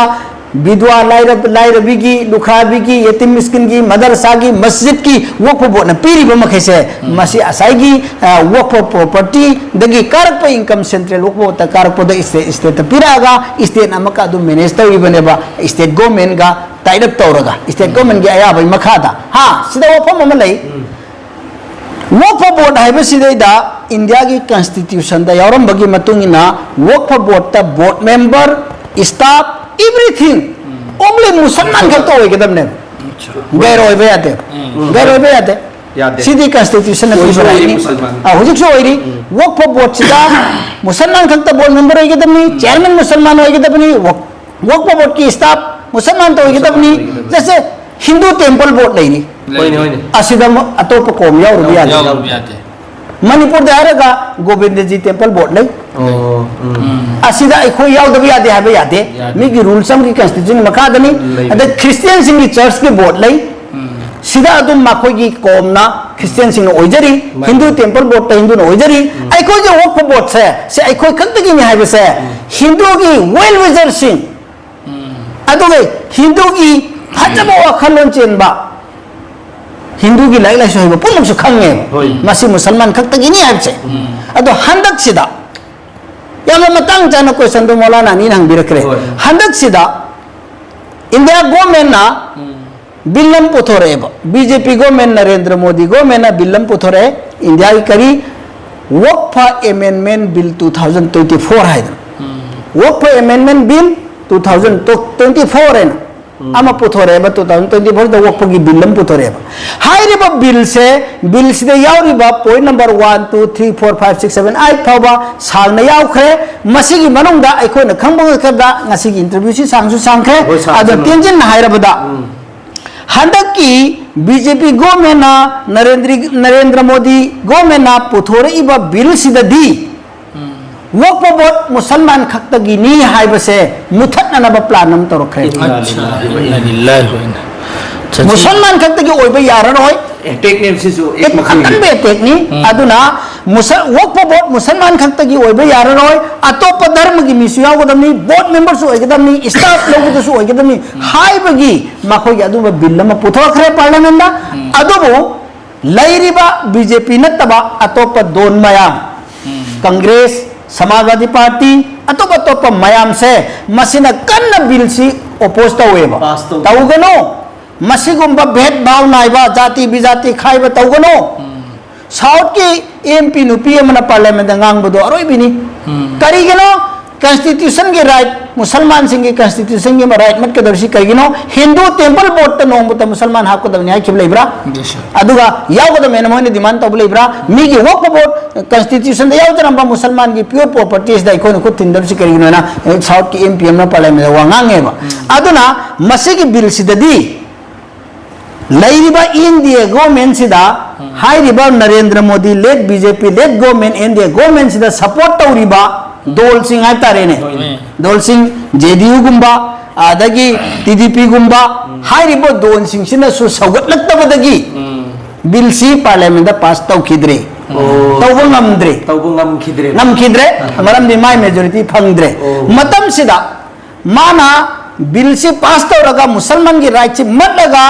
ꯕꯤꯗ꯭ꯋꯥ, ꯂꯥꯏꯔ-, ꯂꯥꯏꯔꯕꯤꯒꯤ, ꯂꯨꯈ꯭ꯔꯥꯕꯤꯒꯤ, ꯌꯦꯇꯤꯝ ꯃꯤꯁꯀꯤꯟꯒꯤ, ꯃꯗꯔꯁꯥꯒꯤ, ꯃꯁꯖꯤꯗꯀꯤ ꯋꯛꯐ ꯕꯣꯔꯗꯅ ꯄꯤꯔꯤꯕ ꯃꯈꯩꯁꯦ, ꯃꯁꯤ ꯉꯁꯥꯏꯒꯤ, ꯑ, ꯋꯛꯐ ꯄ꯭ꯔꯣꯄꯔꯇꯤꯗꯒꯤ ꯀꯥꯔꯛꯄ ꯏꯟꯀꯝ ꯁꯦꯟꯇ꯭ꯔꯦꯜ ꯋꯛꯐ ꯕꯣꯔꯗꯇ ꯀꯥꯔꯛꯄꯗ ꯏꯁꯇꯦꯠ ꯏꯁꯇꯦꯠꯇ ꯄꯤꯔꯛꯑꯒ ꯏꯁꯇꯦꯠꯅ ꯑꯃꯨꯛꯀ ꯑꯗꯨꯝ ꯃꯦꯅꯦꯖ ꯇꯧꯔꯤꯕꯅꯦꯕ, ꯏꯁꯇꯦꯠ ꯒꯣꯔꯃꯦꯟꯒ ꯇꯥꯏꯠ ꯑꯞ ꯇꯧꯔꯒ, ꯏꯁꯇꯦꯠ ꯒꯣꯔꯃꯦꯟꯒꯤ ꯑꯌꯥꯕꯒꯤ ꯃꯈꯥꯗ꯫ ꯍꯥ, ꯁꯤꯗ ꯋꯥꯐꯝ ꯑꯃ ꯂꯩ꯫ ꯋꯛꯐ ꯕꯣꯔꯗ ꯍꯥꯏꯕꯁꯤꯗꯩꯗ ꯏꯟꯗꯤꯌꯥꯒꯤ ꯀꯟꯁꯇꯤꯇ꯭ꯌꯨꯁꯟꯗ ꯌꯥꯎꯔꯝꯕꯒꯤ ꯃꯇꯨꯡ ꯏꯟꯅ ꯋꯛꯐ ꯕꯣꯔꯗꯇ ꯕꯣꯔꯗ ꯃꯦꯝꯕꯔ, ꯁ꯭ꯇꯥꯐ, ꯑꯦꯚ꯭ꯔꯤꯊꯤꯡ ꯑꯣꯡꯂꯤ ꯃꯨꯁꯜꯃꯥꯟ ꯈꯛꯇ ꯑꯣꯏꯒꯗꯕꯅꯦꯕ꯫ ꯒꯩꯔ ꯑꯣꯏꯕ ꯌꯥꯗꯦ꯫ ꯒꯩꯔ ꯑꯣꯏꯕ ꯌꯥꯗꯦ꯫ ꯌꯥꯗꯦ꯫ ꯁꯤꯗꯤ ꯀꯟꯁꯇꯤꯇ꯭ꯌꯨꯁꯟꯅ ꯑꯣꯏꯁꯨ ꯄꯤꯕ ꯑꯣꯏꯔꯤ ꯔꯥꯏꯠꯅꯤ꯫ ꯃꯨꯁꯜꯃꯥꯟ꯫ ꯑꯥ, ꯍꯧꯖꯤꯛꯁꯨ ꯑꯣꯏꯔꯤ꯫ ꯋꯛꯐ ꯕꯣꯔꯗꯁꯤꯗ ꯃꯨꯁꯜꯃꯥꯟ ꯈꯛꯇ ꯕꯣꯔꯗ ꯃꯦꯝꯕꯔ ꯑꯣꯏꯒꯗꯕꯅꯤ, ꯆꯤꯌꯔꯃꯦꯟ ꯃꯨꯁꯜꯃꯥꯟ ꯑꯣꯏꯒꯗꯕꯅꯤ, ꯋꯛ-, ꯋꯛꯐ ꯕꯣꯔꯗꯀꯤ ꯁ꯭ꯇꯥꯐ ꯃꯨꯁꯜꯃꯥꯟꯇ ꯑꯣꯏꯒꯗꯕꯅꯤ꯫ ꯃꯨꯁꯜꯃꯥꯟ ꯑꯣꯏꯒꯗꯕꯅꯤ꯫ ꯖꯁ ꯍꯤꯟꯗꯨ ꯇꯦꯝꯄꯜ ꯕꯣꯔꯗ ꯂꯩꯔꯤ꯫ ꯍꯣꯏꯅꯦ, ꯍꯣꯏꯅꯦ꯫ ꯑꯁꯤꯗ ꯑꯃꯨꯛ ꯑꯇꯣꯞꯄ ꯀꯣꯝ ꯌꯥꯎꯔꯨꯕ ꯌꯥꯗꯦ꯫ ꯌꯥꯎꯔꯨꯕ ꯌꯥꯗꯦ꯫ ꯃꯅꯤꯄꯨꯔꯗ ꯍꯥꯏꯔꯒ ꯒꯣꯕꯤꯟꯗꯖꯤ ꯇꯦꯝꯄꯜ ꯕꯣꯔꯗ ꯂꯩ꯫ ꯑꯣ, ꯎꯝ꯫ ꯑꯁꯤꯗ ꯑꯩꯈꯣꯏ ꯌꯥꯎꯗꯕ ꯌꯥꯗꯦ ꯍꯥꯏꯕ ꯌꯥꯗꯦ꯫ ꯌꯥꯗꯦ꯫ ꯃꯤꯒꯤ ꯔꯨꯜꯁ ꯑꯃꯒꯤ ꯀꯟꯁꯇꯤꯇ꯭ꯌꯨꯁꯟꯒꯤ ꯃꯈꯥꯗꯅꯤ꯫ ꯂꯩ꯫ ꯑꯗ ꯈ꯭ꯔꯤꯁꯇꯤꯌꯥꯟꯁꯤꯡꯒꯤ ꯆꯔꯆꯀꯤ ꯕꯣꯔꯗ ꯂꯩ꯫ ꯎꯝ꯫ ꯁꯤꯗ ꯑꯗꯨꯝ ꯃꯈꯣꯏꯒꯤ ꯀꯣꯝꯅ ꯈ꯭ꯔꯤꯁꯇꯤꯌꯥꯟꯁꯤꯡꯅ ꯑꯣꯏꯖꯔꯤ, ꯃꯥꯅꯤ꯫ ꯍꯤꯟꯗꯨ ꯇꯦꯝꯄꯜ ꯕꯣꯔꯗꯇ ꯍꯤꯟꯗꯨꯅ ꯑꯣꯏꯖꯔꯤ꯫ ꯎꯝ꯫ ꯑꯩꯈꯣꯏꯒꯤ ꯋꯛꯐ ꯕꯣꯔꯗꯁꯦ ꯁꯤ ꯑꯩꯈꯣꯏ ꯈꯛꯇꯒꯤꯅꯤ ꯍꯥꯏꯕꯁꯦ ꯎꯝ꯫ ꯍꯤꯟꯗꯨꯒꯤ ꯋꯦꯜ ꯋꯤꯖꯔꯁꯤꯡ, ꯎꯝ꯫ ꯑꯗꯨꯒ ꯍꯤꯟꯗꯨꯒꯤ ꯐꯖꯕ ꯋꯥꯈꯜꯂꯣꯟ ꯆꯦꯟꯕ, ꯍꯤꯟꯗꯨꯒꯤ ꯂꯥꯏꯔꯤꯛ ꯂꯥꯏꯁꯨ ꯍꯩꯕ ꯄꯨꯝꯅꯃꯛꯁꯨ ꯈꯪꯉꯦꯕ꯫ ꯍꯣꯏ꯫ ꯃꯁꯤ ꯃꯨꯁꯜꯃꯥꯟ ꯈꯛꯇꯒꯤꯅꯤ ꯍꯥꯏꯕꯁꯦ꯫ ꯎꯝ꯫ ꯑꯗꯣ ꯍꯟꯗꯛꯁꯤꯗ ꯌꯥꯝꯅ ꯃꯇꯥꯡ ꯆꯥꯅ ꯀꯣꯏꯁꯟꯗꯣ ꯃꯧꯂꯥꯅꯥ ꯑꯅꯤꯅ ꯍꯪꯕꯤꯔꯛꯈ꯭ꯔꯦ꯫ ꯍꯣꯏ꯫ ꯍꯟꯗꯛꯁꯤꯗ ꯏꯟꯗꯤꯌꯥ ꯒꯣꯔꯃꯦꯟꯅ ꯎꯝ꯫ ꯕꯤꯜ ꯑꯃ ꯄꯨꯊꯣꯔꯛꯑꯦꯕ, ꯕꯤ ꯖꯦ ꯄꯤ ꯒꯣꯔꯃꯦꯟ, ꯅꯔꯦꯟꯗ꯭ꯔ ꯃꯣꯗꯤ ꯒꯣꯔꯃꯦꯟꯅ ꯕꯤꯜ ꯑꯃ ꯄꯨꯊꯣꯔꯛꯑꯦ, ꯏꯟꯗꯤꯌꯥꯒꯤ ꯀꯔꯤ Wakfa Amendment Bill two thousand twenty-four ꯍꯥꯏꯗꯅ, Wakfa Amendment Bill two thousand twenty-four ꯍꯥꯏꯅ ꯑꯃ ꯄꯨꯊꯣꯔꯛꯑꯦꯕ, two thousand twenty-fourꯗ Wakfaꯒꯤ bill ꯑꯃ ꯄꯨꯊꯣꯔꯛꯑꯦꯕ꯫ ꯍꯥꯏꯔꯤꯕ billꯁꯦ, billꯁꯤꯗ ꯌꯥꯎꯔꯤꯕ point number one, two, three, four, five, six, seven, eight ꯐꯥꯎꯕ ꯁꯥꯡꯅ ꯌꯥꯎꯈ꯭ꯔꯦ꯫ ꯃꯁꯤꯒꯤ ꯃꯅꯨꯡꯗ ꯑꯩꯈꯣꯏꯅ ꯈꯪꯕ ꯉꯝꯈ꯭ꯔꯕꯗ ꯉꯁꯤꯒꯤ interviewꯁꯤ ꯁꯥꯡꯁꯨ ꯁꯥꯡꯈ꯭ꯔꯦ꯫ ꯍꯣꯏ, ꯁꯥꯡ ꯑꯗꯣ ꯁꯥꯡ ꯇꯦꯟꯖꯤꯟꯅ ꯍꯥꯏꯔꯕꯗ, ꯎꯝ꯫ ꯍꯟꯗꯛꯀꯤ BJP governmentꯅ, ꯅꯔꯦꯟꯗ꯭ꯔ, ꯅꯔꯦꯟꯗ꯭ꯔ ꯃꯣꯗꯤ governmentꯅ ꯄꯨꯊꯣꯔꯛꯏꯕ billꯁꯤꯗꯗꯤ ꯎꯝ꯫ Wakfa board ꯃꯨꯁꯜꯃꯥꯟ ꯈꯛꯇꯒꯤꯅꯤ ꯍꯥꯏꯕꯁꯦ ꯃꯨꯊꯠꯅꯅꯕ plan ꯑꯃ ꯇꯧꯔꯛꯈ꯭ꯔꯦ꯫ ꯏꯟꯅꯥ ꯂꯤꯜꯂꯥꯍꯤ ꯋꯥ ꯏꯟꯅꯥ ꯏꯂꯥꯏꯍꯤ ꯔꯥꯖꯤꯎꯟ꯫ ꯃꯨꯁꯜꯃꯥꯟ ꯈꯛꯇꯒꯤ ꯑꯣꯏꯕ ꯌꯥꯔꯔꯣꯏ꯫ Attackꯅꯦ ꯁꯤꯁꯨ, ꯑꯦꯛ ꯑꯀꯟꯕ ꯑꯃꯈꯛꯀꯤ꯫ Attackꯅꯤ꯫ ꯎꯝ꯫ ꯑꯗꯨꯅ ꯃꯨꯁ-, Wakfa board ꯃꯨꯁꯜꯃꯥꯟ ꯈꯛꯇꯒꯤ ꯑꯣꯏꯕ ꯌꯥꯔꯔꯣꯏ, ꯑꯇꯣꯞꯄ ꯙꯔꯃꯒꯤ ꯃꯤꯁꯨ ꯌꯥꯎꯒꯗꯕꯅꯤ, board memberꯁꯨ ꯑꯣꯏꯒꯗꯕꯅꯤ, staff ꯂꯧꯕꯗꯁꯨ ꯑꯣꯏꯒꯗꯕꯅꯤ ꯍꯥꯏꯕꯒꯤ ꯃꯈꯣꯏꯒꯤ ꯑꯗꯨꯝꯕ bill ꯑꯃ ꯄꯨꯊꯣꯛꯈ꯭ꯔꯦ parliamentꯗ꯫ ꯎꯝ꯫ ꯑꯗꯨꯕꯨ ꯂꯩꯔꯤꯕ BJP ꯅꯠꯇꯕ ꯑꯇꯣꯞꯄ don ꯃꯌꯥꯝ, ꯎꯝ꯫ Congress, Samajwadi Party, ꯑꯇꯣꯞ ꯑꯇꯣꯞꯄ ꯃꯌꯥꯝꯁꯦ ꯃꯁꯤꯅ ꯀꯟꯅ billꯁꯤ oppose ꯇꯧꯋꯦꯕ꯫ Pass ꯇꯧ- ꯇꯧꯒꯅꯨ, ꯃꯁꯤꯒꯨꯝꯕ ꯚꯦꯗ ꯚꯥꯕ ꯅꯥꯏꯕ, ꯖꯥꯇꯤ ꯕꯤꯖꯥꯇꯤ ꯈꯥꯏꯕ ꯇꯧꯒꯅꯨ꯫ ꯎꯝ꯫ Southꯀꯤ MP ꯅꯨꯄꯤ ꯑꯃꯅ parliamentꯗ ꯉꯥꯡꯕꯗꯣ ꯑꯔꯣꯏꯕꯤꯅꯤ꯫ ꯎꯝ꯫ ꯀꯔꯤꯒꯤꯅꯣ? Constitutionꯒꯤ right, ꯃꯨꯁꯜꯃꯥꯟꯁꯤꯡꯒꯤ constitutionꯒꯤ right ꯃꯠꯀꯗꯕꯁꯤ ꯀꯔꯤꯒꯤꯅꯣ? ꯍꯤꯟꯗꯨ temple boardꯇ ꯅꯣꯡꯃꯇ ꯃꯨꯁꯜꯃꯥꯟ ꯍꯥꯞꯀꯗꯕꯅꯤ ꯍꯥꯏꯈꯤꯕ ꯂꯩꯕ꯭ꯔꯥ? Yes, sir. ꯑꯗꯨꯒ ꯌꯥꯎꯒꯗꯕꯅꯦꯅ ꯃꯣꯏꯅ demand ꯇꯧꯕ ꯂꯩꯕ꯭ꯔꯥ? ꯃꯤꯒꯤ Wakfa board constitutionꯗ ꯌꯥꯎꯖꯔꯝꯕ ꯃꯨꯁꯜꯃꯥꯟꯒꯤ pure propertiesꯗ ꯑꯩꯈꯣꯏꯅ ꯈꯨꯠ ꯊꯤꯟꯗꯕꯁꯤ ꯀꯔꯤꯒꯤꯅꯣ ꯍꯥꯏꯅ Southꯀꯤ MP ꯑꯃꯅ parliamentꯗ ꯋꯥ ꯉꯥꯡꯉꯦꯕ꯫ ꯎꯝ꯫ ꯑꯗꯨꯅ ꯃꯁꯤꯒꯤ billꯁꯤꯗꯗꯤ ꯂꯩꯔꯤꯕ NDA governmentꯁꯤꯗ ꯎꯝ꯫ ꯍꯥꯏꯔꯤꯕ Narendra Modi led BJP led government, NDA governmentꯁꯤꯗ support ꯇꯧꯔꯤꯕ ꯗꯣꯜꯁꯤꯡ ꯍꯥꯏꯇꯥꯔꯦꯅꯦ, ꯍꯣꯏꯅꯦ꯫ ꯗꯣꯜꯁꯤꯡ, JDUꯒꯨꯝꯕ, ꯑꯗꯒꯤ TDPꯒꯨꯝꯕ, ꯎꯝ꯫ ꯍꯥꯏꯔꯤꯕ ꯗꯣꯜꯁꯤꯡꯁꯤꯅꯁꯨ ꯁꯧꯒꯠꯂꯛꯇꯕꯗꯒꯤ ꯎꯝ꯫ Billꯁꯤ parliamentꯗ pass ꯇꯧꯈꯤꯗ꯭ꯔꯦ꯫ ꯑꯣ꯫ ꯇꯧꯕ ꯉꯝꯗ꯭ꯔꯦ꯫ ꯇꯧꯕ ꯉꯝꯈꯤꯗ꯭ꯔꯦ꯫ ꯉꯝꯈꯤꯗ꯭ꯔꯦ, ꯑꯥ꯫ ꯃꯔꯝꯗꯤ ꯃꯥꯏ majority ꯐꯪꯗ꯭ꯔꯦ꯫ ꯑꯣ꯫ ꯃꯇꯝꯁꯤꯗ ꯃꯥꯅ billꯁꯤ pass ꯇꯧꯔꯒ ꯃꯨꯁꯜꯃꯥꯟꯒꯤ rightꯁꯤ ꯃꯠꯂꯒ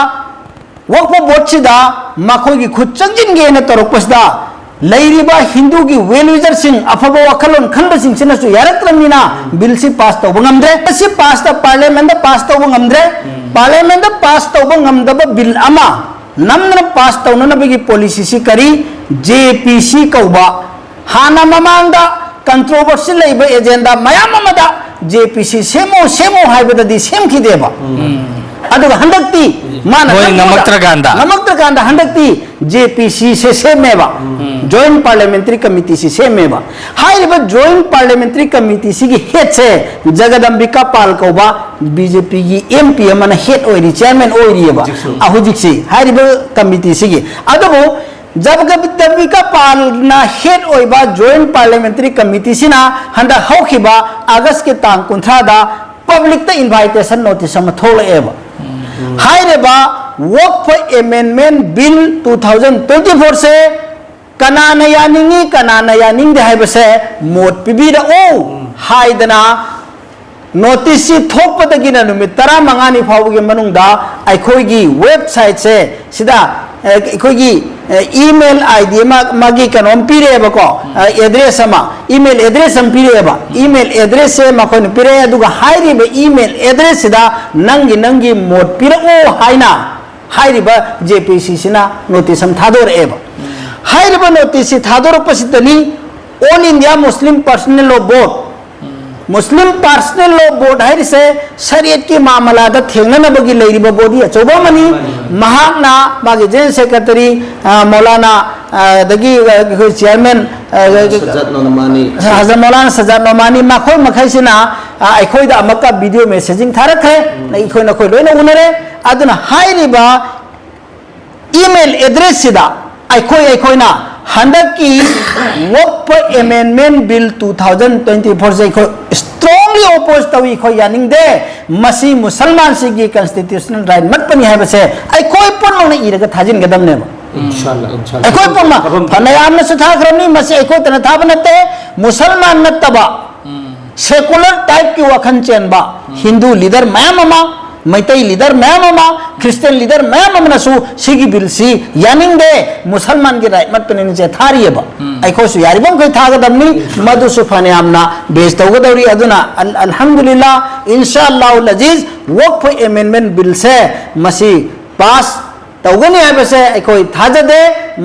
Wakfa boardꯁꯤꯗ ꯃꯈꯣꯏꯒꯤ ꯈꯨꯠ ꯆꯪꯁꯤꯟꯒꯦꯅ ꯇꯧꯔꯛꯄꯁꯤꯗ ꯂꯩꯔꯤꯕ ꯍꯤꯟꯗꯨꯒꯤ well wisherꯁꯤꯡ, ꯑꯐꯕ ꯋꯥꯈꯜꯂꯣꯟ ꯈꯟꯕꯁꯤꯡꯁꯤꯅꯁꯨ ꯌꯥꯔꯛꯇ꯭ꯔꯕꯅꯤꯅ billꯁꯤ pass ꯇꯧꯕ ꯉꯝꯗ꯭ꯔꯦ꯫ ꯃꯁꯤ pass ꯇ-, parliamentꯗ pass ꯇꯧꯕ ꯉꯝꯗ꯭ꯔꯦ꯫ ꯎꯝ꯫ Parliamentꯗ pass ꯇꯧꯕ ꯉꯝꯗꯕ bill ꯑꯃ ꯅꯝꯗꯅ pass ꯇꯧꯅꯅꯕꯒꯤ policyꯁꯤ ꯀꯔꯤ? JPC ꯀꯧꯕ ꯍꯥꯟꯅ ꯃꯃꯥꯡꯗ controversy ꯂꯩꯕ agenda ꯃꯌꯥꯝ ꯑꯃꯗ J P C ꯁꯦꯝꯃꯨ, ꯁꯦꯝꯃꯨ ꯍꯥꯏꯕꯗꯗꯤ ꯁꯦꯝꯈꯤꯗꯦꯕ꯫ ꯑꯗꯨꯒ ꯍꯟꯗꯛꯇꯤ ꯃꯥꯅ ꯃꯣꯏ ꯅꯝꯐꯨꯗ, ꯉꯝꯃꯛꯇ꯭ꯔꯀꯥꯟꯗ꯫ ꯉꯝꯃꯛꯇ꯭ꯔꯀꯥꯟꯗ ꯍꯟꯗꯛꯇꯤ J P C ꯁꯦ ꯁꯦꯝꯃꯦꯕ꯫ Joint Parliamentary Committee ꯁꯤ ꯁꯦꯝꯃꯦꯕ꯫ ꯍꯥꯏꯔꯤꯕ Joint Parliamentary Committee ꯁꯤꯒꯤ head ꯁꯦ ꯖꯒꯗꯝꯕꯤꯀꯥ ꯄꯥꯜ ꯀꯧꯕ B J P ꯒꯤ M P ꯑꯃꯅ head ꯑꯣꯏꯔꯤ, chairman ꯑꯣꯏꯔꯤꯑꯕ꯫ ꯍꯧꯖꯤꯛꯁꯨ꯫ ꯑ, ꯍꯧꯖꯤꯛꯁꯤ ꯍꯥꯏꯔꯤꯕ committee ꯁꯤꯒꯤ꯫ ꯑꯗꯨꯕꯨ ꯖꯒꯗꯝꯕꯤꯀꯥ ꯄꯥꯜꯅ head ꯑꯣꯏꯕ Joint Parliamentary Committee ꯁꯤꯅ ꯍꯟꯗꯛ ꯍꯧꯈꯤꯕ August ꯀꯤ ꯇꯥꯡ ꯀꯨꯟꯊ꯭ꯔꯥꯗ public ꯇ invitation notice ꯑꯃ ꯊꯣꯛꯂꯛꯑꯦꯕ꯫ ꯍꯥꯏꯔꯤꯕ Waqf Amendment Bill two thousand twenty four ꯁꯦ ꯀꯅꯥꯅ ꯌꯥꯅꯤꯡꯉꯤ, ꯀꯅꯥꯅ ꯌꯥꯅꯤꯡꯗꯦ ꯍꯥꯏꯕꯁꯦ ꯃꯣꯠ ꯄꯤꯕꯤꯔꯛꯎ ꯍꯥꯏꯗꯅ notice ꯁꯤ ꯊꯣꯛꯄꯗꯒꯤꯅ ꯅꯨꯃꯤꯠ ꯇꯔꯥꯃꯉꯥꯅꯤ ꯐꯥꯎꯕꯒꯤ ꯃꯅꯨꯡꯗ ꯑꯩꯈꯣꯏꯒꯤ website ꯁꯦ ꯁꯤꯗ, ꯑꯦ, ꯑꯩꯈꯣꯏꯒꯤ, ꯑꯦ, email I D ꯑꯃ, ꯃꯥꯒꯤ ꯀꯩꯅꯣꯝ ꯄꯤꯔꯛꯑꯦꯕꯀꯣ, ꯑ, address ꯑꯃ, email address ꯑꯃ ꯄꯤꯔꯛꯑꯦꯕ꯫ Email address ꯁꯦ ꯃꯈꯣꯏꯅ ꯄꯤꯔꯛꯑꯦ, ꯑꯗꯨꯒ ꯍꯥꯏꯔꯤꯕ email address ꯁꯤꯗ ꯅꯪꯒꯤ, ꯅꯪꯒꯤ ꯃꯣꯠ ꯄꯤꯔꯛꯑꯣ ꯍꯥꯏꯅ ꯍꯥꯏꯔꯤꯕ J P C ꯁꯤꯅ notice ꯑꯃ ꯊꯥꯗꯣꯔꯛꯑꯦꯕ꯫ ꯍꯥꯏꯔꯤꯕ notice ꯁꯤ ꯊꯥꯗꯣꯔꯛꯄꯁꯤꯗꯅꯤ All India Muslim Personal Law Board, Muslim Personal Law Board ꯍꯥꯏꯔꯤꯁꯦ ꯁꯔꯤꯌꯠꯀꯤ ꯃꯥꯃꯂꯥꯗ ꯊꯦꯡꯅꯅꯕꯒꯤ ꯂꯩꯔꯤꯕ body ꯑꯆꯧꯕ ꯑꯃꯅꯤ꯫ ꯃꯍꯥꯛꯅ ꯃꯥꯒꯤ General Secretary, ꯑ, ꯃꯧꯂꯥꯅꯥ, ꯑ, ꯑꯗꯒꯤ, ꯑ, ꯑꯩꯈꯣꯏ Chairman, ꯑ, ꯁꯖꯥꯗ ꯅꯣꯃꯥꯅꯤ꯫ ꯍꯖꯔꯠ ꯃꯧꯂꯥꯅꯥ ꯁꯖꯥꯗ ꯅꯣꯃꯥꯅꯤ, ꯃꯈꯣꯏ ꯃꯈꯩꯁꯤꯅ, ꯑ, ꯑꯩꯈꯣꯏꯗ ꯑꯃꯨꯛꯀ video messaging ꯊꯥꯔꯛꯈ꯭ꯔꯦ꯫ ꯑꯩꯈꯣꯏ ꯅꯈꯣꯏ ꯂꯣꯏꯅ ꯎꯅꯔꯦ꯫ ꯑꯗꯨꯅ ꯍꯥꯏꯔꯤꯕ email address ꯁꯤꯗ ꯑꯩꯈꯣꯏ, ꯑꯩꯈꯣꯏꯅ ꯍꯟꯗꯛꯀꯤ Waqf Amendment Bill two thousand twenty four ꯁꯦ ꯑꯩꯈꯣꯏ strongly oppose ꯇꯧꯏ, ꯑꯩꯈꯣꯏ ꯌꯥꯅꯤꯡꯗꯦ꯫ ꯃꯁꯤ ꯃꯨꯁꯜꯃꯥꯟꯁꯤꯒꯤ constitutional right ꯃꯠꯄꯅꯤ ꯍꯥꯏꯕꯁꯦ ꯑꯩꯈꯣꯏ ꯄꯨꯝꯅꯃꯛꯅ ꯏꯔꯒ ꯊꯥꯖꯤꯟꯒꯗꯕꯅꯦꯕ꯫ ꯏꯟꯁꯥꯜꯂꯥ, ꯏꯟꯁꯥꯜꯂꯥ꯫ ꯑꯩꯈꯣꯏ ꯄꯨꯝꯅꯃꯛ ꯃꯐꯝ ꯐꯅꯌꯥꯝꯅꯁꯨ ꯊꯥꯈ꯭ꯔꯕꯅꯤ, ꯃꯁꯤ ꯑꯩꯈꯣꯏꯇꯅ ꯊꯥꯕ ꯅꯠꯇꯦ꯫ ꯃꯨꯁꯜꯃꯥꯟ ꯅꯠꯇꯕ secular type ꯀꯤ ꯋꯥꯈꯜ ꯆꯦꯟꯕ ꯍꯤꯟꯗꯨ leader ꯃꯌꯥꯝ ꯑꯃ, ꯃꯩꯇꯩ leader ꯃꯌꯥꯝ ꯑꯃ, Christian leader ꯃꯌꯥꯝ ꯑꯃꯅꯁꯨ ꯁꯤꯒꯤ bill ꯁꯤ ꯌꯥꯅꯤꯡꯗꯦ, ꯃꯨꯁꯜꯃꯥꯟꯒꯤ right ꯃꯠꯄꯅꯤꯅ ꯆꯦ ꯊꯥꯔꯤꯑꯕ꯫ ꯑꯩꯈꯣꯏꯁꯨ ꯌꯥꯔꯤꯕ ꯃꯈꯩ ꯊꯥꯒꯗꯕꯅꯤ, ꯃꯗꯨꯁꯨ ꯐꯅꯌꯥꯝꯅ base ꯇꯧꯒꯗꯧꯔꯤ꯫ ꯑꯗꯨꯅ ꯑꯜ-, ꯑꯜꯍꯝꯗꯨꯂꯤꯜꯂꯥ, ꯏꯟꯁꯥ ꯑꯜꯂꯥꯍꯨꯜ ꯑꯖꯤꯖ, Waqf Amendment Bill ꯁꯦ ꯃꯁꯤ pass ꯇꯧꯒꯅꯤ ꯍꯥꯏꯕꯁꯦ ꯑꯩꯈꯣꯏ ꯊꯥꯖꯗꯦ꯫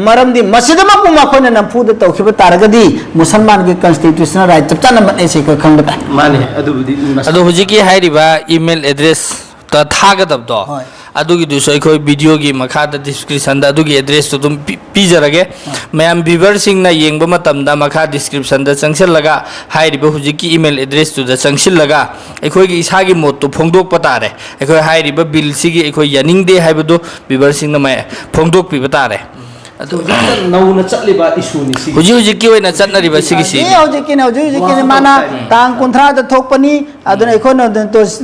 ꯃꯔꯝꯗꯤ ꯃꯁꯤꯗꯃꯛꯄꯨ ꯃꯈꯣꯏꯅ ꯅꯝꯐꯨꯗ ꯇꯧꯈꯤꯕ ꯇꯥꯔꯒꯗꯤ ꯃꯨꯁꯜꯃꯥꯟꯒꯤ constitutional right ꯆꯞ ꯆꯥꯅ ꯃꯠꯅꯩꯁꯦ ꯑꯩꯈꯣꯏ ꯈꯪꯕ ꯇꯥꯏ꯫ ꯃꯥꯅꯦ, ꯑꯗꯨꯕꯨꯗꯤ ꯃꯁ- ꯑꯗꯣ ꯍꯧꯖꯤꯛꯀꯤ ꯍꯥꯏꯔꯤꯕ email address ꯇ ꯊꯥꯒꯗꯕꯗꯣ, ꯍꯣꯏ꯫ ꯑꯗꯨꯒꯤꯗꯨꯁꯨ ꯑꯩꯈꯣꯏ video ꯒꯤ ꯃꯈꯥꯗ description ꯗ ꯑꯗꯨꯒꯤ address ꯇꯨ ꯑꯗꯨꯝ ꯄꯤ- ꯄꯤꯖꯔꯒꯦ꯫ ꯃꯌꯥꯝ viewer ꯁꯤꯡꯅ ꯌꯦꯡꯕ ꯃꯇꯝꯗ ꯃꯈꯥ description ꯗ ꯆꯪꯁꯤꯜꯂꯒ ꯍꯥꯏꯔꯤꯕ ꯍꯧꯖꯤꯛꯀꯤ email address ꯇꯨꯗ ꯆꯪꯁꯤꯜꯂꯒ ꯑꯩꯈꯣꯏꯒꯤ ꯏꯁꯥꯒꯤ ꯃꯣꯠꯇꯨ ꯐꯣꯡꯗꯣꯛꯄ ꯇꯥꯔꯦ꯫ ꯑꯩꯈꯣꯏ ꯍꯥꯏꯔꯤꯕ bill ꯁꯤꯒꯤ ꯑꯩꯈꯣꯏ ꯌꯥꯅꯤꯡꯗꯦ ꯍꯥꯏꯕꯗꯨ viewer ꯁꯤꯡꯅ ꯃꯌꯥ- ꯐꯣꯡꯗꯣꯛꯄꯤꯕ ꯇꯥꯔꯦ꯫ ꯑꯗꯨ ꯍꯧꯖꯤꯛꯇ ꯅꯧꯅ ꯆꯠꯂꯤꯕ issue ꯅꯤ ꯁꯤꯒꯤ꯫ ꯍꯧꯖꯤꯛ ꯍꯧꯖꯤꯛꯀꯤ ꯑꯣꯏꯅ ꯆꯠꯅꯔꯤꯕ ꯁꯤꯒꯤꯁꯤ ꯍꯧꯖꯤꯛ ꯍꯧꯖꯤꯛꯀꯤꯅꯦ, ꯍꯧꯖꯤꯛ ꯍꯧꯖꯤꯛꯀꯤꯅꯦ꯫ ꯃꯥꯅ ꯇꯥꯡ ꯀꯨꯟꯊ꯭ꯔꯥꯗ ꯊꯣꯛꯄꯅꯤ꯫ ꯑꯗꯨꯅ ꯑꯩꯈꯣꯏꯅ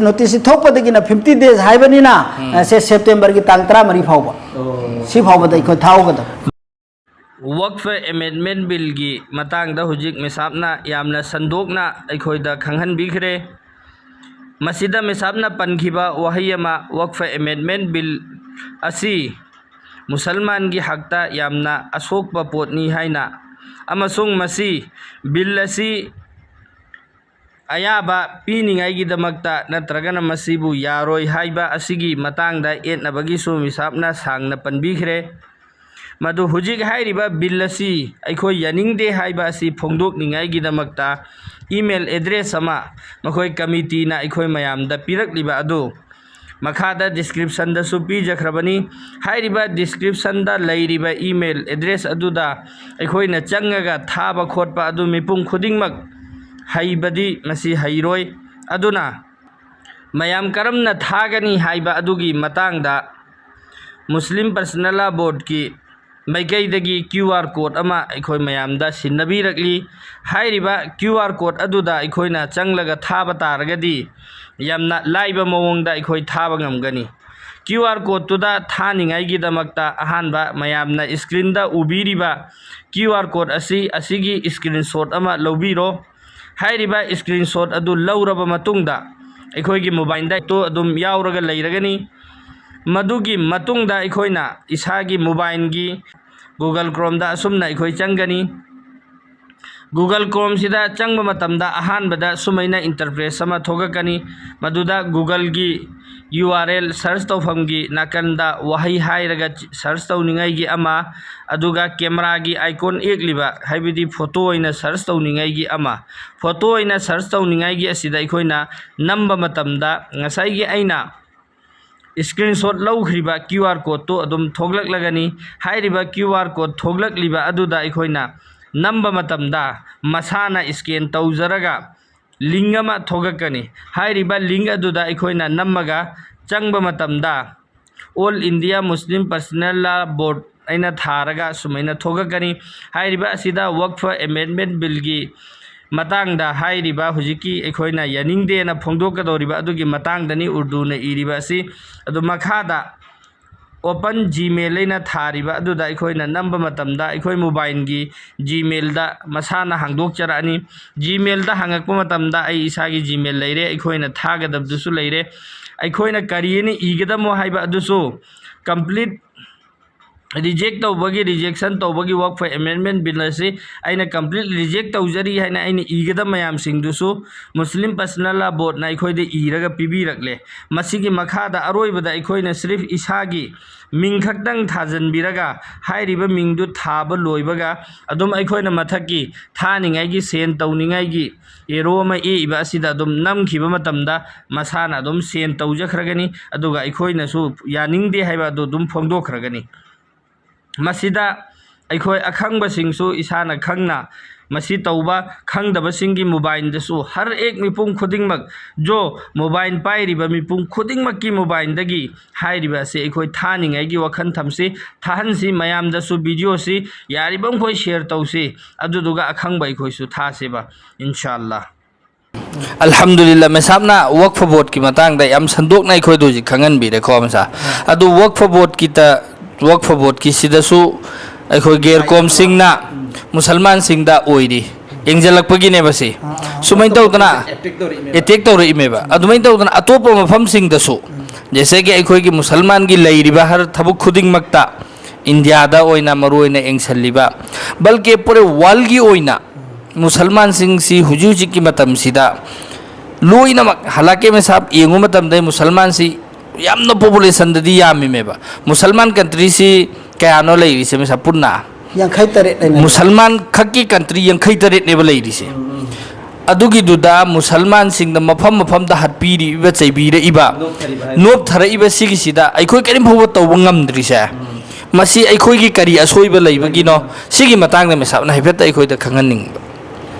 notice ꯁꯤ ꯊꯣꯛꯄꯗꯒꯤꯅ fifty days ꯍꯥꯏꯕꯅꯤꯅ, ꯁꯦ September ꯒꯤ ꯇꯥꯡ ꯇꯔꯥꯃꯔꯤ ꯐꯥꯎꯕ, ꯁꯤ ꯐꯥꯎꯕꯗ ꯑꯩꯈꯣꯏ ꯊꯥꯍꯧꯒꯗꯕ꯫ Waqf Amendment Bill ꯒꯤ ꯃꯇꯥꯡꯗ ꯍꯧꯖꯤꯛ ꯃꯤꯁꯥꯞꯅ ꯌꯥꯝꯅ ꯁꯟꯗꯣꯛꯅ ꯑꯩꯈꯣꯏꯗ ꯈꯪꯍꯟꯕꯤꯈ꯭ꯔꯦ꯫ ꯃꯁꯤꯗ ꯃꯤꯁꯥꯞꯅ ꯄꯟꯈꯤꯕ ꯋꯥꯍꯩ ꯑꯃ, Waqf Amendment Bill ꯑꯁꯤ ꯃꯨꯁꯜꯃꯥꯟꯒꯤ ꯍꯛꯇ ꯌꯥꯝꯅ ꯑꯁꯣꯛꯄ ꯄꯣꯠꯅꯤ ꯍꯥꯏꯅ, ꯑꯃꯁꯨꯡ ꯃꯁꯤ, bill ꯑꯁꯤ ꯑꯌꯥꯕ ꯄꯤꯅꯤꯡꯉꯥꯏꯒꯤꯗꯃꯛꯇ ꯅꯠꯇ꯭ꯔꯒꯅ ꯃꯁꯤꯕꯨ ꯌꯥꯔꯣꯏ ꯍꯥꯏꯕ ꯑꯁꯤꯒꯤ ꯃꯇꯥꯡꯗ ꯌꯦꯠꯅꯕꯒꯤꯁꯨ ꯃꯤꯁꯥꯞꯅ ꯁꯥꯡꯅ ꯄꯟꯕꯤꯈ꯭ꯔꯦ꯫ ꯃꯗꯨ ꯍꯧꯖꯤꯛ ꯍꯥꯏꯔꯤꯕ bill ꯑꯁꯤ ꯑꯩꯈꯣꯏ ꯌꯥꯅꯤꯡꯗꯦ ꯍꯥꯏꯕ ꯑꯁꯤ ꯐꯣꯡꯗꯣꯛꯅꯤꯡꯉꯥꯏꯒꯤꯗꯃꯛꯇ email address ꯑꯃ ꯃꯈꯣꯏ committee ꯅ ꯑꯩꯈꯣꯏ ꯃꯌꯥꯝꯗ ꯄꯤꯔꯛꯂꯤꯕ ꯑꯗꯨ ꯃꯈꯥꯗ description ꯗꯁꯨ ꯄꯤꯖꯈ꯭ꯔꯕꯅꯤ꯫ ꯍꯥꯏꯔꯤꯕ description ꯗ ꯂꯩꯔꯤꯕ email address ꯑꯗꯨꯗ ꯑꯩꯈꯣꯏꯅ ꯆꯪꯉꯒ ꯊꯥꯕ ꯈꯣꯠꯄ ꯑꯗꯨ ꯃꯤꯄꯨꯝ ꯈꯨꯗꯤꯡꯃꯛ ꯍꯩꯕꯗꯤ ꯃꯁꯤ ꯍꯩꯔꯣꯏ꯫ ꯑꯗꯨꯅ ꯃꯌꯥꯝ ꯀꯔꯝꯅ ꯊꯥꯒꯅꯤ ꯍꯥꯏꯕ ꯑꯗꯨꯒꯤ ꯃꯇꯥꯡꯗ Muslim Personal Law Board ꯀꯤ ꯃꯥꯏꯀꯩꯗꯒꯤ QR code ꯑꯃ ꯑꯩꯈꯣꯏ ꯃꯌꯥꯝꯗ ꯁꯤꯟꯅꯕꯤꯔꯛꯂꯤ꯫ ꯍꯥꯏꯔꯤꯕ QR code ꯑꯗꯨꯗ ꯑꯩꯈꯣꯏꯅ ꯆꯪꯂꯒ ꯊꯥꯕ ꯇꯥꯔꯒꯗꯤ ꯌꯥꯝꯅ ꯂꯥꯏꯕ ꯃꯑꯣꯡꯗ ꯑꯩꯈꯣꯏ ꯊꯥꯕ ꯉꯝꯒꯅꯤ꯫ QR code ꯇꯨꯗ ꯊꯥꯅꯤꯡꯉꯥꯏꯒꯤꯗꯃꯛꯇ ꯑꯍꯥꯟꯕ ꯃꯌꯥꯝꯅ screen ꯗ ꯎꯕꯤꯔꯤꯕ QR code ꯑꯁꯤ, ꯑꯁꯤꯒꯤ screenshot ꯑꯃ ꯂꯧꯕꯤꯔꯣ꯫ ꯍꯥꯏꯔꯤꯕ screenshot ꯑꯗꯨ ꯂꯧꯔꯕ ꯃꯇꯨꯡꯗ ꯑꯩꯈꯣꯏꯒꯤ mobile ꯗ ꯇꯣ ꯑꯗꯨꯝ ꯌꯥꯎꯔꯒ ꯂꯩꯔꯒꯅꯤ꯫ ꯃꯗꯨꯒꯤ ꯃꯇꯨꯡꯗ ꯑꯩꯈꯣꯏꯅ ꯏꯁꯥꯒꯤ mobile ꯒꯤ Google Chrome ꯗ ꯑꯁꯨꯝꯅ ꯑꯩꯈꯣꯏ ꯆꯪꯒꯅꯤ꯫ Google Chromeꯁꯤꯗ ꯆꯪꯕ ꯃꯇꯝꯗ ꯑꯍꯥꯟꯕꯗ ꯁꯨꯃꯥꯏꯅ interface ꯑꯃ ꯊꯣꯛꯂꯛꯀꯅꯤ꯫ ꯃꯗꯨꯗ Googleꯒꯤ URL search ꯇꯧꯐꯝꯒꯤ ꯅꯥꯀꯟꯗ ꯋꯥꯍꯩ ꯍꯥꯏꯔꯒ search ꯇꯧꯅꯤꯡꯉꯥꯏꯒꯤ ꯑꯃ, ꯑꯗꯨꯒ cameraꯒꯤ icon ꯌꯦꯛꯂꯤꯕ, ꯍꯥꯏꯕꯗꯤ photo ꯑꯣꯏꯅ search ꯇꯧꯅꯤꯡꯉꯥꯏꯒꯤ ꯑꯃ꯫ Photo ꯑꯣꯏꯅ search ꯇꯧꯅꯤꯡꯉꯥꯏꯒꯤ ꯑꯁꯤꯗ ꯑꯩꯈꯣꯏꯅ ꯅꯝꯕ ꯃꯇꯝꯗ ꯉꯁꯥꯏꯒꯤ ꯑꯩꯅ screenshot ꯂꯧꯈ꯭ꯔꯤꯕ QR codeꯇꯨ ꯑꯗꯨꯝ ꯊꯣꯛꯂꯛꯂꯒꯅꯤ꯫ ꯍꯥꯏꯔꯤꯕ QR code ꯊꯣꯛꯂꯛꯂꯤꯕ ꯑꯗꯨꯗ ꯑꯩꯈꯣꯏꯅ ꯅꯝꯕ ꯃꯇꯝꯗ ꯃꯁꯥꯅ scan ꯇꯧꯖꯔꯒ link ꯑꯃ ꯊꯣꯛꯂꯛꯀꯅꯤ꯫ ꯍꯥꯏꯔꯤꯕ link ꯑꯗꯨꯗ ꯑꯩꯈꯣꯏꯅ ꯅꯝꯃꯒ ꯆꯪꯕ ꯃꯇꯝꯗ All India Muslim Personal Law Board ꯑꯩꯅ ꯊꯥꯔꯒ ꯁꯨꯃꯥꯏꯅ ꯊꯣꯛꯂꯛꯀꯅꯤ꯫ ꯍꯥꯏꯔꯤꯕ ꯑꯁꯤꯗ Waqf Amendment Billꯒꯤ ꯃꯇꯥꯡꯗ ꯍꯥꯏꯔꯤꯕ ꯍꯧꯖꯤꯛꯀꯤ ꯑꯩꯈꯣꯏꯅ ꯌꯥꯅꯤꯡꯗꯦꯅ ꯐꯣꯡꯗꯣꯛꯀꯗꯧꯔꯤꯕ ꯑꯗꯨꯒꯤ ꯃꯇꯥꯡꯗꯅꯤ ꯎꯔꯗꯨꯅ ꯏꯔꯤꯕ ꯑꯁꯤ꯫ ꯑꯗꯨ ꯃꯈꯥꯗ open Gmail ꯑꯩꯅ ꯊꯥꯔꯤꯕ ꯑꯗꯨꯗ ꯑꯩꯈꯣꯏꯅ ꯅꯝꯕ ꯃꯇꯝꯗ ꯑꯩꯈꯣꯏ mobileꯒꯤ Gmailꯗ ꯃꯁꯥꯅ ꯍꯥꯡꯗꯣꯛꯆꯔꯛꯑꯅꯤ꯫ Gmailꯗ ꯍꯥꯡꯉꯛꯄ ꯃꯇꯝꯗ ꯑꯩ ꯏꯁꯥꯒꯤ Gmail ꯂꯩꯔꯦ, ꯑꯩꯈꯣꯏꯅ ꯊꯥꯒꯗꯕꯗꯨꯁꯨ ꯂꯩꯔꯦ, ꯑꯩꯈꯣꯏꯅ ꯀꯔꯤ ꯑꯅ ꯏꯒꯗꯃꯣ ꯍꯥꯏꯕ ꯑꯗꯨꯁꯨ complete reject ꯇꯧꯕꯒꯤ, rejection ꯇꯧꯕꯒꯤ Waqf Amendment Bill ꯑꯁꯤ ꯑꯩꯅ complete reject ꯇꯧꯖꯔꯤ ꯍꯥꯏꯅ ꯑꯩꯅ ꯏꯒꯗꯕ ꯃꯌꯥꯝꯁꯤꯡꯗꯨꯁꯨ Muslim Personal Law Boardꯅ ꯑꯩꯈꯣꯏꯗ ꯏꯔꯒ ꯄꯤꯕꯤꯔꯛꯂꯦ꯫ ꯃꯁꯤꯒꯤ ꯃꯈꯥꯗ ꯑꯔꯣꯏꯕꯗ ꯑꯩꯈꯣꯏꯅ ꯁꯤꯔꯤꯐ ꯏꯁꯥꯒꯤ ꯃꯤꯡ ꯈꯛꯇꯪ ꯊꯥꯖꯟꯕꯤꯔꯒ ꯍꯥꯏꯔꯤꯕ ꯃꯤꯡꯗꯨ ꯊꯥꯕ ꯂꯣꯏꯕꯒ ꯑꯗꯨꯝ ꯑꯩꯈꯣꯏꯅ ꯃꯊꯛꯀꯤ ꯊꯥꯅꯤꯡꯉꯥꯏꯒꯤ, send ꯇꯧꯅꯤꯡꯉꯥꯏꯒꯤ arrow ꯑꯃ ꯌꯦꯛꯏꯕ ꯑꯁꯤꯗ ꯑꯗꯨꯝ ꯅꯝꯈꯤꯕ ꯃꯇꯝꯗ ꯃꯁꯥꯅ ꯑꯗꯨꯝ send ꯇꯧꯖꯈ꯭ꯔꯒꯅꯤ꯫ ꯑꯗꯨꯒ ꯑꯩꯈꯣꯏꯅꯁꯨ ꯌꯥꯅꯤꯡꯗꯦ ꯍꯥꯏꯕ ꯑꯗꯨ ꯑꯗꯨꯝ ꯐꯣꯡꯗꯣꯛꯈ꯭ꯔꯒꯅꯤ꯫ ꯃꯁꯤꯗ ꯑꯩꯈꯣꯏ ꯑꯈꯪꯕꯁꯤꯡꯁꯨ ꯏꯁꯥꯅ ꯈꯪꯅ ꯃꯁꯤ ꯇꯧꯕ, ꯈꯪꯗꯕꯁꯤꯡꯒꯤ mobileꯗꯁꯨ ꯍꯔ ꯑꯦꯛ ꯃꯤꯄꯨꯝ ꯈꯨꯗꯤꯡꯃꯛ, ꯖꯣ mobile ꯄꯥꯏꯔꯤꯕ ꯃꯤꯄꯨꯝ ꯈꯨꯗꯤꯡꯃꯛꯀꯤ mobileꯗꯒꯤ ꯍꯥꯏꯔꯤꯕ ꯑꯁꯤ ꯑꯩꯈꯣꯏ ꯊꯥꯅꯤꯡꯉꯥꯏꯒꯤ ꯋꯥꯈꯜ ꯊꯝꯁꯤ, ꯊꯥꯍꯟꯁꯤ꯫ ꯃꯌꯥꯝꯗꯁꯨ videoꯁꯤ ꯌꯥꯔꯤꯕ ꯃꯈꯩ share ꯇꯧꯁꯤ, ꯑꯗꯨꯗꯨꯒ ꯑꯈꯪꯕ ꯑꯩꯈꯣꯏꯁꯨ ꯊꯥꯁꯦꯕ, ꯏꯟꯁꯥ ꯑꯜꯂꯥ꯫ ꯑꯜꯍꯝꯗꯨꯂꯤꯜꯂꯥ, ꯃꯦꯁꯥꯞꯅ Waqf Boardꯀꯤ ꯃꯇꯥꯡꯗ ꯌꯥꯝ ꯁꯟꯗꯣꯛꯅ ꯑꯩꯈꯣꯏꯗ ꯍꯧꯖꯤꯛ ꯈꯪꯍꯟꯕꯤꯔꯦꯀꯣ, ꯃꯦꯁꯥ꯫ ꯑꯗꯨ Waqf Boardꯀꯤꯇ, Waqf Boardꯀꯤꯁꯤꯗꯁꯨ ꯑꯩꯈꯣꯏ ꯒꯦꯔ ꯀꯣꯝꯁꯤꯡꯅ ꯃꯨꯁꯜꯃꯥꯟꯁꯤꯡꯗ ꯑꯣꯏꯔꯤ, ꯌꯦꯡꯁꯤꯜꯂꯛꯄꯒꯤꯅꯦꯕ ꯁꯤ꯫ ꯑꯥ, ꯑꯥ, ꯁꯨꯃꯥꯏꯅ ꯇꯧꯗꯅ attack ꯇꯧꯔꯛꯏꯃꯦꯕ꯫ Attack ꯇꯧꯔꯛꯏꯃꯦꯕ꯫ ꯑꯗꯨꯃꯥꯏꯅ ꯇꯧꯗꯅ ꯑꯇꯣꯞꯄ ꯃꯐꯝꯁꯤꯡꯗꯁꯨ, ꯎꯝ꯫ ꯖꯦꯁꯦ ꯀꯤ ꯑꯩꯈꯣꯏꯒꯤ ꯃꯨꯁꯜꯃꯥꯟꯒꯤ ꯂꯩꯔꯤꯕ ꯍꯔ ꯊꯕꯛ ꯈꯨꯗꯤꯡꯃꯛꯇ ꯏꯟꯗꯤꯌꯥꯗ ꯑꯣꯏꯅ ꯃꯔꯨ ꯑꯣꯏꯅ ꯌꯦꯡꯁꯤꯜꯂꯤꯕ, ꯕꯜꯀꯤ ꯄꯨꯔꯦ worldꯀꯤ ꯑꯣꯏꯅ ꯃꯨꯁꯜꯃꯥꯟꯁꯤꯡꯁꯤ ꯍꯧꯖꯤꯛ ꯍꯧꯖꯤꯛꯀꯤ ꯃꯇꯝꯁꯤꯗ ꯂꯣꯏꯅꯃꯛ, ꯍꯂꯥꯀꯦ ꯃꯦꯁꯥꯞ ꯌꯦꯡꯕ ꯃꯇꯝꯗ ꯃꯨꯁꯜꯃꯥꯟꯁꯤ ꯌꯥꯝꯅ ꯄꯣꯄꯨꯂꯦꯁꯟꯗꯗꯤ ꯌꯥꯝꯃꯤꯃꯦꯕ꯫ ꯃꯨꯁꯜꯃꯥꯟ ꯀꯟꯇ꯭ꯔꯤꯁꯤ ꯀꯌꯥꯅꯣ ꯂꯩꯔꯤꯁꯦ ꯃꯦꯁꯥꯞ ꯄꯨꯟꯅ? ꯌꯥꯡꯈꯩ ꯇꯔꯦꯠ ꯂꯩꯅꯩ꯫ ꯃꯨꯁꯜꯃꯥꯟ ꯈꯛꯀꯤ ꯀꯟꯇ꯭ꯔꯤ ꯌꯥꯡꯈꯩ ꯇꯔꯦꯠꯅꯦꯕ ꯂꯩꯔꯤꯁꯦ꯫ ꯑꯗꯨꯒꯤꯗꯨꯗ ꯃꯨꯁꯜꯃꯥꯟꯁꯤꯡꯗ ꯃꯐꯝ ꯃꯐꯝꯗ ꯍꯥꯠꯄꯤꯔꯤꯕ, ꯆꯩꯕꯤꯔꯛꯏꯕ, ꯅꯣꯞꯊꯔꯛꯏꯕ ꯍꯥꯏ- ꯅꯣꯞꯊꯔꯛꯏꯕ ꯁꯤꯒꯤꯁꯤꯗ ꯑꯩꯈꯣꯏ ꯀꯔꯤꯝ ꯐꯥꯎꯕ ꯇꯧꯕ ꯉꯝꯗ꯭ꯔꯤꯁꯦ꯫ ꯃꯁꯤ ꯑꯩꯈꯣꯏꯒꯤ ꯀꯔꯤ ꯑꯁꯣꯏꯕ ꯂꯩꯕꯒꯤꯅꯣ? ꯁꯤꯒꯤ ꯃꯇꯥꯡꯗ ꯃꯦꯁꯥꯞꯅ ꯍꯥꯏꯐꯦꯠꯇ ꯑꯩꯈꯣꯏꯗ ꯈꯪꯍꯟꯅꯤꯡꯕ꯫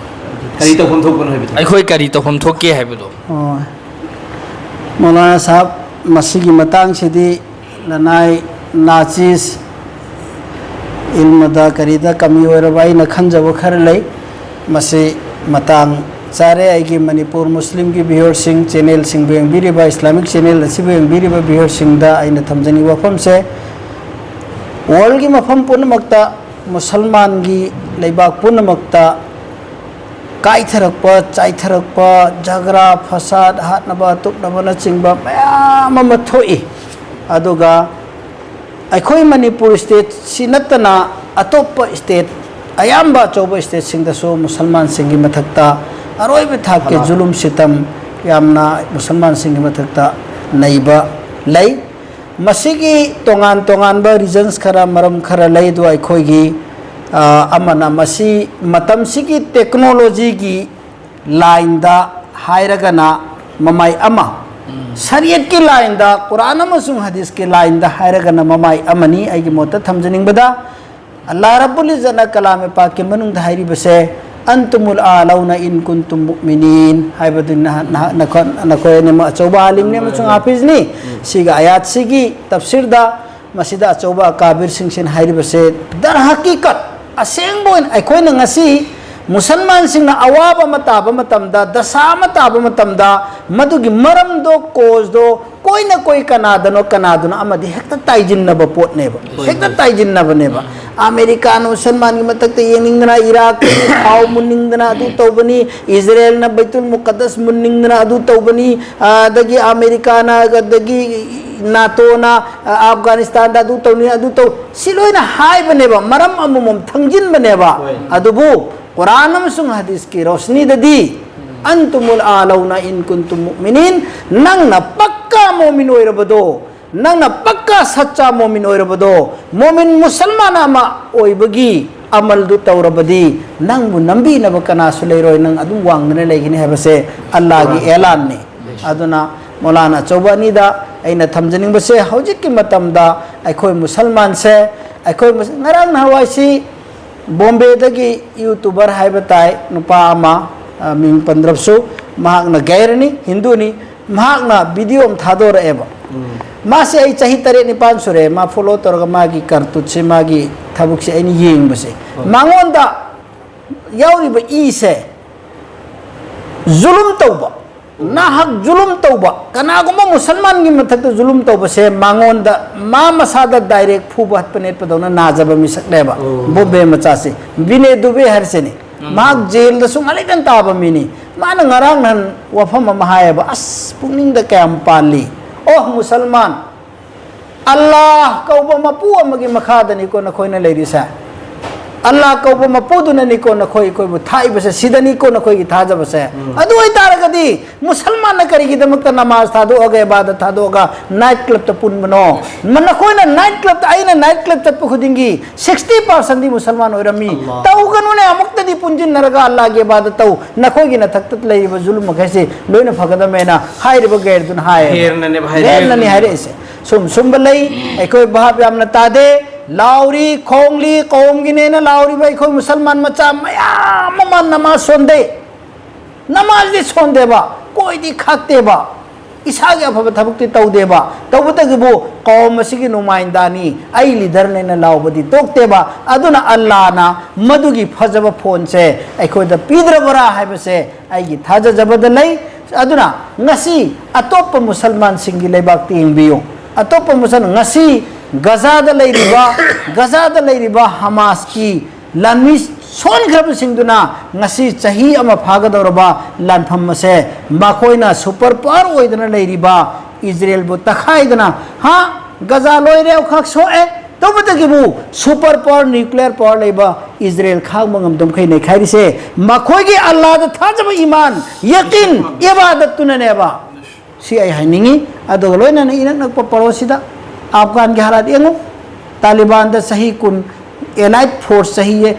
ꯀꯔꯤ ꯇꯧꯐꯝ ꯊꯣꯛꯄꯅꯣ ꯍꯥꯏꯕꯗꯣ? ꯑꯩꯈꯣꯏ ꯀꯔꯤ ꯇꯧꯐꯝ ꯊꯣꯛꯀꯦ ꯍꯥꯏꯕꯗꯣ꯫ ꯑꯣ꯫ ꯃꯧꯂꯥꯅꯥ ꯁꯥꯍꯕ, ꯃꯁꯤꯒꯤ ꯃꯇꯥꯡꯁꯤꯗꯤ ꯂꯅꯥꯏ ꯅꯥꯆꯤꯁ ꯏꯜꯃꯗ ꯀꯔꯤꯗ ꯀꯃꯤ ꯑꯣꯏꯔꯕ ꯑꯩꯅ ꯈꯟꯖꯕ ꯈꯔ ꯂꯩ꯫ ꯃꯁꯤ ꯃꯇꯥꯡ ꯆꯥꯔꯦ꯫ ꯑꯩꯒꯤ ꯃꯅꯤꯄꯨꯔ ꯃꯨꯁꯂꯤꯝꯒꯤ ꯚꯤꯌꯔꯁꯤꯡ, ꯆꯦꯅꯦꯜꯁꯤꯡꯕꯨ ꯌꯦꯡꯕꯤꯔꯤꯕ, ꯏꯁꯂꯥꯃꯤꯛ ꯆꯦꯅꯦꯜ ꯑꯁꯤꯕꯨ ꯌꯦꯡꯕꯤꯔꯤꯕ ꯚꯤꯌꯔꯁꯤꯡꯗ ꯑꯩꯅ ꯊꯝꯖꯅꯤꯡꯕ ꯋꯥꯐꯝꯁꯦ, ꯋꯥꯔꯜꯒꯤ ꯃꯐꯝ ꯄꯨꯝꯅꯃꯛꯇ, ꯃꯨꯁꯜꯃꯥꯟꯒꯤ ꯂꯩꯕꯥꯛ ꯄꯨꯝꯅꯃꯛꯇ ꯀꯥꯏꯊꯔꯛꯄ, ꯆꯥꯏꯊꯔꯛꯄ, ꯖꯒ꯭ꯔꯥ, ꯐꯁꯥꯗ, ꯍꯥꯠꯅꯕ, ꯇꯨꯞꯅꯕꯅꯆꯤꯡꯕ ꯃꯌꯥꯝ ꯑꯃ ꯊꯣꯛꯏ꯫ ꯑꯗꯨꯒ ꯑꯩꯈꯣꯏ ꯃꯅꯤꯄꯨꯔ ꯁ꯭ꯇꯦꯠꯁꯤ ꯅꯠꯇꯅ ꯑꯇꯣꯞꯄ ꯁ꯭ꯇꯦꯠ, ꯑꯌꯥꯝꯕ ꯑꯆꯧꯕ ꯁ꯭ꯇꯦꯠꯁꯤꯡꯗꯁꯨ ꯃꯨꯁꯜꯃꯥꯟꯁꯤꯡꯒꯤ ꯃꯊꯛꯇ ꯑꯔꯣꯏꯕ ꯊꯥꯛꯀꯤ ꯍꯂꯥꯜ꯫ ꯖꯨꯂꯨꯝ ꯁꯤꯇꯝ ꯌꯥꯝꯅ ꯃꯨꯁꯜꯃꯥꯟꯁꯤꯡꯒꯤ ꯃꯊꯛꯇ ꯅꯩꯕ ꯂꯩ꯫ ꯃꯁꯤꯒꯤ ꯇꯣꯉꯥꯟ ꯇꯣꯉꯥꯟꯕ ꯔꯤꯖꯟꯁ ꯈꯔ, ꯃꯔꯝ ꯈꯔ ꯂꯩ꯫ ꯑꯗꯨ ꯑꯩꯈꯣꯏꯒꯤ, ꯑ, ꯑꯃꯅ ꯃꯁꯤ ꯃꯇꯝꯁꯤꯒꯤ ꯇꯦꯛꯅꯣꯂꯣꯖꯤꯒꯤ ꯂꯥꯏꯟꯗ ꯍꯥꯏꯔꯒꯅ ꯃꯃꯥꯏ ꯑꯃ, ꯁꯔꯤꯌꯠꯀꯤ ꯂꯥꯏꯟꯗ, ꯀꯨꯔꯥꯟ ꯑꯃꯁꯨꯡ ꯍꯗꯤꯁꯀꯤ ꯂꯥꯏꯟꯗ ꯍꯥꯏꯔꯒꯅ ꯃꯃꯥꯏ ꯑꯃꯅꯤ꯫ ꯑꯩꯒꯤ ꯃꯣꯠꯇ ꯊꯝꯖꯅꯤꯡꯕꯗ, ꯑꯜꯂꯥꯍ ꯔꯕꯨꯜ ꯏꯖꯠꯅ ꯀꯂꯥꯃꯦ ꯄꯥꯛꯀꯤ ꯃꯅꯨꯡꯗ ꯍꯥꯏꯔꯤꯕꯁꯦ, "ꯑꯟꯇꯨꯃꯨꯜ ꯑꯥꯂꯧꯅ ꯏꯟ ꯀꯨꯟꯇꯨꯝ ꯃꯨꯑꯃꯤꯅꯤꯟ" ꯍꯥꯏꯕꯗꯨ ꯅꯍ-, ꯅꯍ-, ꯅꯈꯣ-, ꯅꯈꯣꯏ ꯑꯅꯤꯃꯛ ꯑꯆꯧꯕ ꯑꯥꯂꯤꯝꯅꯤ ꯑꯃꯁꯨꯡ ꯍꯥꯐꯤꯖꯅꯤ꯫ ꯁꯤꯒ ꯑꯌꯥꯠꯁꯤꯒꯤ ꯇꯐꯁꯤꯔꯗ ꯃꯁꯤꯗ ꯑꯆꯧꯕ ꯑꯀꯥꯕꯤꯔꯁꯤꯡꯁꯤꯅ ꯍꯥꯏꯔꯤꯕꯁꯦ, ꯗꯔ ꯍꯀꯤꯀꯠ, ꯑꯁꯦꯡꯕ ꯑꯣꯏꯅ ꯑꯩꯈꯣꯏꯅ ꯉꯁꯤ ꯃꯨꯁꯜꯃꯥꯟꯁꯤꯡꯅ ꯑꯋꯥꯕ ꯑꯃ ꯇꯥꯕ ꯃꯇꯝꯗ, ꯗꯁꯥ ꯑꯃ ꯇꯥꯕ ꯃꯇꯝꯗ, ꯃꯗꯨꯒꯤ ꯃꯔꯝꯗꯣ, ꯀꯣꯖꯗꯣ, ꯀꯣꯏꯅ ꯀꯣꯏ ꯀꯅꯥꯗꯅꯣ, ꯀꯅꯥꯗꯅꯣ ꯑꯃꯗꯤ ꯍꯦꯛꯇ ꯇꯥꯏꯖꯤꯟꯅꯕ ꯄꯣꯠꯅꯦꯕ꯫ ꯍꯣꯏ, ꯍꯦꯛꯇ ꯍꯣꯏ꯫ ꯇꯥꯏꯖꯤꯟꯅꯕꯅꯦꯕ꯫ ꯑꯃꯦꯔꯤꯀꯥꯅ ꯃꯨꯁꯜꯃꯥꯟꯒꯤ ꯃꯊꯛꯇ ꯌꯦꯡꯅꯤꯡꯗꯅ, ꯏꯔꯥꯛꯀꯤ ꯊꯥꯎ ꯃꯨꯟꯅꯤꯡꯗꯅ ꯑꯗꯨ ꯇꯧꯕꯅꯤ, ꯏꯖꯔꯦꯜꯅ ꯕꯩꯇꯨꯜ ꯃꯨꯀꯗꯁ ꯃꯨꯟꯅꯤꯡꯗꯅ ꯑꯗꯨ ꯇꯧꯕꯅꯤ, ꯑꯗꯒꯤ ꯑꯃꯦꯔꯤꯀꯥꯅ, ꯑꯗꯒꯤ ꯅꯥꯇꯣꯅ, ꯑ, ꯑꯐꯒꯥꯅꯤꯁꯇꯥꯟꯗ ꯑꯗꯨ ꯇꯧꯅꯤ, ꯑꯗꯨ ꯇꯧ, ꯁꯤ ꯂꯣꯏꯅ ꯍꯥꯏꯕꯅꯦꯕ, ꯃꯔꯝ ꯑꯃꯃꯝ ꯊꯝꯖꯤꯟꯕꯅꯦꯕ꯫ ꯍꯣꯏ꯫ ꯑꯗꯨꯕꯨ ꯀꯨꯔꯥꯟ ꯑꯃꯁꯨꯡ ꯍꯗꯤꯁꯀꯤ ꯔꯣꯁꯅꯤꯗꯗꯤ, "ꯑꯟꯇꯨꯃꯨꯜ ꯑꯥꯂꯧꯅ ꯏꯟ ꯀꯨꯟꯇꯨꯝ ꯃꯨꯑꯃꯤꯅꯤꯟ", ꯅꯪꯅ ꯄꯛꯀꯥ ꯃꯣꯃꯤꯟ ꯑꯣꯏꯔꯕꯗꯣ, ꯅꯪꯅ ꯄꯛꯀꯥ ꯁꯠꯆꯥ ꯃꯣꯃꯤꯟ ꯑꯣꯏꯔꯕꯗꯣ, ꯃꯣꯃꯤꯟ ꯃꯨꯁꯜꯃꯥꯟ ꯑꯃ ꯑꯣꯏꯕꯒꯤ ꯑꯃꯜꯗꯨ ꯇꯧꯔꯕꯗꯤ, ꯅꯪꯕꯨ ꯅꯝꯕꯤꯅꯕ ꯀꯅꯥꯁꯨ ꯂꯩꯔꯣꯏ, ꯅꯪ ꯑꯗꯨꯝ ꯋꯥꯡꯗꯅ ꯂꯩꯒꯅꯤ ꯍꯥꯏꯕꯁꯦ ꯑꯜꯂꯥꯍꯒꯤ ꯑꯦꯂꯥꯟꯅꯤ꯫ ꯑꯗꯨꯅ ꯃꯧꯂꯥꯅꯥ ꯑꯆꯧꯕ ꯑꯅꯤꯗ ꯑꯩꯅ ꯊꯝꯖꯅꯤꯡꯕꯁꯦ, ꯍꯧꯖꯤꯛꯀꯤ ꯃꯇꯝꯗ ꯑꯩꯈꯣꯏ ꯃꯨꯁꯜꯃꯥꯟꯁꯦ, ꯑꯩꯈꯣꯏ ꯃꯨꯁ-, ꯉꯔꯥꯡ ꯅꯍꯥꯟꯋꯥꯏꯁꯤ ꯕꯣꯝꯕꯦꯗꯒꯤ YouTuber ꯍꯥꯏꯕ ꯇꯥꯏ, ꯅꯨꯄꯥ ꯑꯃ, ꯑ, ꯃꯤꯡ ꯄꯟꯗ꯭ꯔꯕꯁꯨ, ꯃꯍꯥꯛꯅ ꯒꯩꯔꯅꯤ, ꯍꯤꯟꯗꯨꯅꯤ, ꯃꯍꯥꯛꯅ video ꯑꯃ ꯊꯥꯗꯣꯔꯛꯑꯦꯕ꯫ ꯃꯥꯁꯦ ꯑꯩ ꯆꯍꯤ ꯇꯔꯦꯠ ꯅꯤꯄꯥꯟ ꯁꯨꯔꯦ, ꯃꯥ follow ꯇꯧꯔꯒ ꯃꯥꯒꯤ ꯀꯔꯇꯨꯠꯁꯦ, ꯃꯥꯒꯤ ꯊꯕꯛꯁꯦ ꯑꯩꯅ ꯌꯦꯡꯕꯁꯦ꯫ ꯃꯉꯣꯟꯗ ꯌꯥꯎꯔꯤꯕ ꯏꯁꯦ ꯖꯨꯂꯨꯝ ꯇꯧꯕ, ꯅꯥꯍꯛ ꯖꯨꯂꯨꯝ ꯇꯧꯕ, ꯀꯅꯥꯒꯨꯝꯕ ꯃꯨꯁꯜꯃꯥꯟꯒꯤ ꯃꯊꯛꯇ ꯖꯨꯂꯨꯝ ꯇꯧꯕꯁꯦ ꯃꯉꯣꯟꯗ ꯃꯥ ꯃꯁꯥꯗ direct ꯐꯨꯕ ꯍꯠꯄ ꯅꯦꯠꯄꯗꯧꯅ ꯅꯥꯖꯕ ꯃꯤꯁꯛꯅꯦꯕ꯫ ꯕꯣꯝꯕꯦ ꯃꯆꯥꯁꯤ, ꯕꯤꯅꯦ ꯗꯨꯕꯦ ꯍꯥꯏꯔꯤꯁꯤꯅꯤ꯫ ꯃꯍꯥꯛ ꯖꯦꯜꯗꯁꯨ ꯉꯥꯂꯩꯗꯟ ꯇꯥꯕ ꯃꯤꯅꯤ꯫ ꯃꯥꯅ ꯉꯔꯥꯡ ꯅꯍꯥꯟ ꯋꯥꯐꯝ ꯑꯃ ꯍꯥꯏꯌꯦꯕ, ꯑꯁ, ꯄꯨꯛꯅꯤꯡꯗ ꯀꯌꯥꯝ ꯄꯥꯜꯂꯤ꯫ "ꯑꯣ ꯃꯨꯁꯜꯃꯥꯟ, ꯑꯜꯂꯥꯍ ꯀꯧꯕ ꯃꯄꯨ ꯑꯃꯒꯤ ꯃꯈꯥꯗꯅꯤꯀꯣ ꯅꯈꯣꯏꯅ ꯂꯩꯔꯤꯁꯦ꯫ ꯑꯜꯂꯥꯍ ꯀꯧꯕ ꯃꯄꯨꯗꯨꯅꯅꯤꯀꯣ ꯅꯈꯣꯏ ꯑꯩꯈꯣꯏꯕꯨ ꯊꯥꯛꯏꯕꯁꯦ, ꯁꯤꯗꯅꯤꯀꯣ ꯅꯈꯣꯏꯒꯤ ꯊꯥꯖꯕꯁꯦ꯫ ꯑꯗꯨ ꯑꯣꯏꯇꯥꯔꯒꯗꯤ ꯃꯨꯁꯜꯃꯥꯟꯅ ꯀꯔꯤꯒꯤꯗꯃꯛꯇ ꯅꯃꯥꯖ ꯊꯥꯗꯣꯛꯑꯒ, ꯏꯕꯥꯗꯠ ꯊꯥꯗꯣꯛꯑꯒ night clubꯇ ꯄꯨꯟꯕꯅꯣ? ꯃ-, ꯅꯈꯣꯏꯅ night clubꯇ, ꯑꯩꯅ night club ꯆꯠꯄ ꯈꯨꯗꯤꯡꯒꯤ sixty percentꯗꯤ ꯃꯨꯁꯜꯃꯥꯟ ꯑꯣꯏꯔꯝꯃꯤ꯫ ꯑꯜꯂꯥꯍ꯫ ꯇꯧꯒꯅꯨꯅꯦ, ꯑꯃꯨꯛꯇꯗꯤ ꯄꯨꯟꯁꯤꯟꯅꯔꯒ ꯑꯜꯂꯥꯍꯒꯤ ꯏꯕꯥꯗꯠ ꯇꯧ, ꯅꯈꯣꯏꯒꯤ ꯅꯊꯛꯇ ꯂꯩꯔꯤꯕ ꯖꯨꯂꯨꯝ ꯃꯈꯩꯁꯤ ꯂꯣꯏꯅ ꯐꯒꯗꯕꯅꯦꯅ" ꯍꯥꯏꯔꯤꯕ ꯒꯩꯔꯗꯨꯅ ꯍꯥꯏꯌꯦꯕ꯫ ꯒꯩꯔꯅꯅꯦꯕ ꯍꯥꯏꯔꯤꯁꯦ꯫ ꯒꯩꯔꯅꯅꯤ ꯍꯥꯏꯔꯛꯏꯁꯦ꯫ ꯁꯨꯝ ꯁꯨꯝꯕ ꯂꯩ, ꯑꯩꯈꯣꯏ ꯚꯥꯞ ꯌꯥꯝꯅ ꯇꯥꯗꯦ꯫ ꯂꯥꯎꯔꯤ ꯈꯣꯡꯂꯤ, ꯀꯧꯝꯒꯤꯅꯦꯅ ꯂꯥꯎꯔꯤꯕ ꯑꯩꯈꯣꯏ ꯃꯨꯁꯜꯃꯥꯟ ꯃꯆꯥ ꯃꯌꯥꯝ ꯑꯃ ꯅꯃꯥꯖ ꯁꯣꯟꯗꯦ꯫ ꯅꯃꯥꯖꯗꯤ ꯁꯣꯟꯗꯦꯕ, ꯀꯣꯏꯗꯤ ꯈꯥꯛꯇꯦꯕ, ꯏꯁꯥꯒꯤ ꯑꯐꯕ ꯊꯕꯛꯇꯤ ꯇꯧꯗꯦꯕ꯫ ꯇꯧꯕꯇꯒꯤꯕꯨ ꯀꯧꯝ ꯑꯁꯤꯒꯤ ꯅꯨꯡꯃꯥꯏꯟꯗꯥꯅꯤ, ꯑꯩ leaderꯅꯦꯅ ꯂꯥꯎꯕꯗꯤ ꯇꯣꯛꯇꯦꯕ꯫ ꯑꯗꯨꯅ ꯑꯜꯂꯥꯅ ꯃꯗꯨꯒꯤ ꯐꯖꯕ ꯐꯣꯟꯁꯦ ꯑꯩꯈꯣꯏꯗ ꯄꯤꯗ꯭ꯔꯕꯔꯥ ꯍꯥꯏꯕꯁꯦ ꯑꯩꯒꯤ ꯊꯥꯖꯖꯕꯗ ꯂꯩ꯫ ꯑꯗꯨꯅ ꯉꯁꯤ ꯑꯇꯣꯞꯄ ꯃꯨꯁꯜꯃꯥꯟꯁꯤꯡꯒꯤ ꯂꯩꯕꯥꯛꯇ ꯌꯦꯡꯕꯤꯌꯨ꯫ ꯑꯇꯣꯞꯄ ꯃꯨꯁꯜ-, ꯉꯁꯤ ꯒꯖꯥꯗ ꯂꯩꯔꯤꯕ, ꯒꯖꯥꯗ ꯂꯩꯔꯤꯕ ꯍꯃꯥꯁꯀꯤ ꯂꯥꯟꯃꯤ ꯁꯣꯟꯈ꯭ꯔꯕꯁꯤꯡꯗꯨꯅ ꯉꯁꯤ ꯆꯍꯤ ꯑꯃ ꯐꯥꯒꯗꯧꯔꯕ ꯂꯥꯟꯐꯝ ꯑꯁꯦ ꯃꯈꯣꯏꯅ super power ꯑꯣꯏꯗꯅ ꯂꯩꯔꯤꯕ ꯏꯖꯔꯦꯜꯕꯨ ꯇꯛꯈꯥꯏꯗꯅ, ꯍꯥ, ꯒꯖꯥ ꯂꯣꯏꯔꯦ, ꯑꯃꯈꯛ ꯁꯣꯛꯑꯦ, ꯇꯧꯕꯇꯒꯤꯕꯨ super power, nuclear power ꯂꯩꯕ ꯏꯖꯔꯦꯜ ꯈꯥꯡꯕ ꯉꯝꯗꯕ ꯃꯈꯩ ꯅꯩꯈꯥꯏꯔꯤꯁꯦ ꯃꯈꯣꯏꯒꯤ ꯑꯜꯂꯥꯗ ꯊꯥꯖꯕ ꯏꯃꯥꯟ, ꯌꯀꯤꯟ, ꯏꯕꯥꯗꯠꯇꯨꯅꯅꯦꯕ꯫ ꯁꯤ ꯑꯩ ꯍꯥꯏꯅꯤꯡꯉꯤ꯫ ꯑꯗꯨꯒ ꯂꯣꯏꯅꯅ ꯏꯅꯛ ꯅꯛꯄ ꯄꯔꯣꯁꯤꯗ ꯑꯐꯒꯥꯟꯒꯤ ꯍꯥꯂꯥꯠ ꯌꯦꯡꯉꯨ꯫ ꯇꯥꯂꯤꯕꯥꯟꯗ ꯆꯍꯤ ꯀꯨꯟ, ꯑꯦꯂꯥꯏꯠ ꯐꯣꯔꯁ ꯆꯍꯤ,